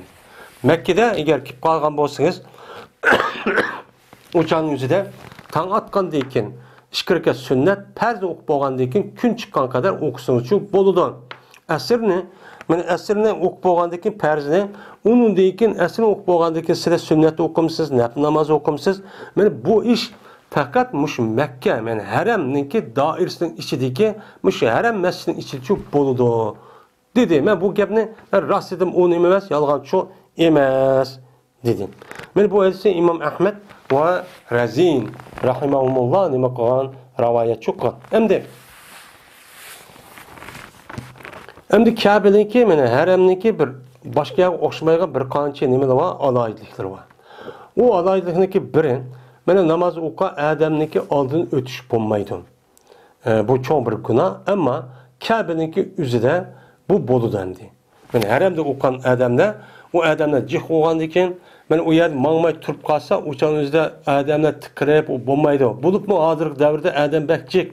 مەككىدە ئەگەر كېلىپ قالغان بولسىڭىز، ئۇ چاغنىڭ ئۆزىدە تاڭ ئاتقاندىن كېيىن ئىككى رەكەت سۈننەت پەرزنى ئوقۇپ بولغاندىن كېيىن كۈن چىققان قەدەر ئوقۇسىڭىزچۇ بولىدۇ. ئەسىرنى، مانا ئەسىرنى ئوقۇپ بولغاندىن كېيىن پەرزنى، ئۇنىڭدىن كېيىن ئەسىرنى ئوقۇپ بولغاندىن كېيىن سىلەر سۈننەتنى ئوقۇمسىز، نەپلى ناماز ئوقۇمسىز. مانا بۇ ئىش پەقەت مۇشۇ مەككە، يەنى ھەرەمنىڭكى دائىرىسىنىڭ ئىچىدىكى مۇشۇ ھەرەم مەسچىتىنىڭ ئىچىدىچۇ بولىدۇ، دېدى. مەن بۇ گەپنى مەن راست دېدىم، ئۇ نېمە ئەمەس، يالغانچۇ ئەمەس، دېدى. مانا بۇ ھەدىسنى ئىمام ئەھمەد ۋە رەزىن راھىمەھۇمۇللا نېمە قىلغان، رىۋايەتچۇ قىلغان. ئەمدى، ئەمدى كەبىنىڭكى، مانا ھەرەمنىڭكى بىر باشقا يەرگە ئوخشىمايدىغان بىر قانچە نېمىلىرى بار، ئالاھىدىلىكلىرى بار. ئۇ ئالاھىدىلىكنىڭكى بىرى، مانا ناماز ئوقۇغان ئادەمنىڭكى ئالدىدىن ئۆتۈش بولمايدۇ. ئە، بۇ چوڭ بىر گۇناھ، ئەمما كەبىنىڭكى ئۆزىدە بۇ بولىدۇ ئەمدى. مانا ھەرەمدە ئوقۇغان ئادەملەر، ئۇ ئادەملەر جىق بولغاندىكىن، مانا ئۇ يەردە ماڭماي تۇرۇپ قالسا، ئۇ چاغنىڭ ئۆزىدە ئادەملەر تىقىلىپ، ئۇ بولمايدۇ. بولۇپمۇ ھازىرقى دەۋردە ئادەم بەك جىق.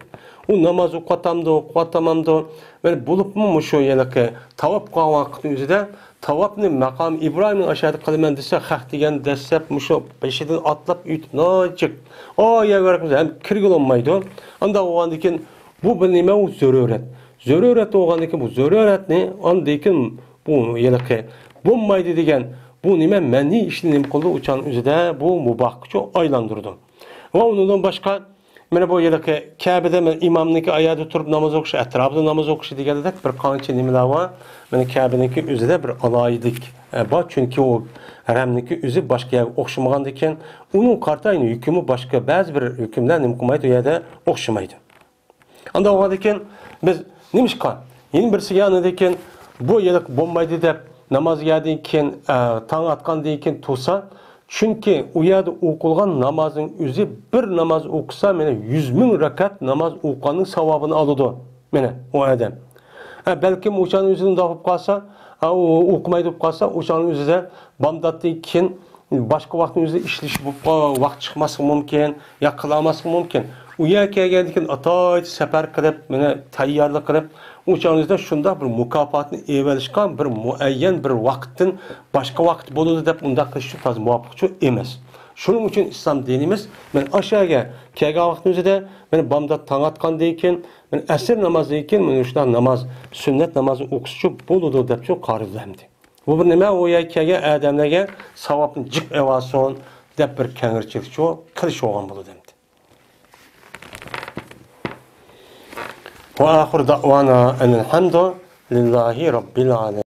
ئۇ ناماز ئوقۇۋاتامدۇ، ئوقۇۋاتامامدۇ؟ مانا بولۇپمۇ مۇشۇ ھېلىقى تاۋاپ قىلغان ۋاقىتنىڭ ئۆزىدە تاۋاپنى مەقام ئىبراھىمنىڭ ئاشۇ يەردە قىلىمەن دېسە، خەق دېگەن دەسسەپ مۇشۇ بېشىدىن ئاتلاپ ئۆتۈپ، ناچىك ئايەۋەرقىمىز ھەم كىرگىلى بولمايدۇ. ئانداق بولغاندىكىن بۇ بىر نېمە؟ ئۇ زۆرۈرەت. زۆرۈرەت بولغاندىكىن بۇ زۆرۈرەتنى ئاندىكىن بۇ ھېلىقى بولمايدۇ دېگەن بۇ نېمە مەنئى ئىشنى نېمە قىلىدۇ؟ ئۇ چاغنىڭ ئۆزىدە بۇ مۇباھقىچۇ ئايلاندۇرىدۇ. ۋە ئۇنىڭدىن باشقا، مانا بۇ ھېلىقى كەبىدە مانا ئىمامنىڭكى ئايەردە تۇرۇپ ناماز ئوقۇش، ئەتراپىدا ناماز ئوقۇش دېگەندەك بىر قانچە نېمىلەر بار. مانا كەبىنىڭكى ئۆزىدە بىر ئالاھىدىلىك، ئە، بار، چۈنكى ئۇ ھەرەمنىڭكى ئۆزى باشقا يەرگە ئوخشىمىغاندىكىن، ئۇنىڭ قارىتا يەنە ھۆكمى باشقا، بەزى بىر ھۆكۈملەر نېمە قىلمايدۇ، ئۇ يەردە ئوخشىمايدۇ. ئانداق بولغاندىكىن بىز نېمىشقا يەنە بىرسىگە ئاندىن كېيىن بۇ ھېلىقى بولمايدۇ دەپ ناماز يەردىن كېيىن، ئە، تاڭ ئاتقاندىن كېيىن تۇرسا، چۈنكى ئۇ يەردە ئوقۇلغان نامازنىڭ ئۆزى، بىر ناماز ئوقۇسا، مانا يۈز مىڭ رەكەت ناماز ئوقۇغاننىڭ ساۋابىنى ئالىدۇ. مانا ئۇ ئادەم. ھە، بەلكىم ئۇ چاغنىڭ ئۆزىدە ئۇنداق بولۇپ قالسا، ھە، ئۇ ئوقۇمايدۇ بولۇپ قالسا، ئۇ چاغنىڭ ئۆزىدە بامداتتىن كېيىن باشقا ۋاقىتنىڭ ئۆزىدە ئىشلىشى بولۇپ قال-، ۋاقىت چىقماسلىقى مۇمكىن، يا قىلالماسلىقى مۇمكىن. ئۇ يەرگە كەلگەندىن كېيىن ئاتايىتى سەپەر قىلىپ، مانا تەييارلىق قىلىپ، ئۇ چاغنىڭ ئۆزىدە شۇنداق بىر مۇكاپاتنى ئېلىۋېلىشقا بىر مۇئەييەن بىر ۋاقىتتىن باشقا ۋاقىت بولىدۇ دەپ ئۇنداق قىلىش ئۈچۈن تازا مۇۋاپىقچۇ ئەمەس. شۇنىڭ ئۈچۈن ئىسلام دىنىمىز، مانا ئاشۇ يەرگە كەلگەن ۋاقىتنىڭ ئۆزىدە، مانا بامدات تاڭ ئاتقاندىن كېيىن، مانا ئەسىر نامازدىن كېيىن مانا شۇنداق ناماز، سۈننەت نامازنى ئوقۇسىچۇ بولىدۇ دەپچۇ قارىدى ئەمدى. بۇ بىر نېمە؟ ئۇ يەرگە كەلگەن ئادەملەرگە ساۋابنى جىق ئېلىۋالسۇن دەپ بىر كەڭرىچىلىكچۇ قىلىش بولغان بولىدۇ ئەمدى. وآخر دعوانا أن الحمد لله رب العالمين.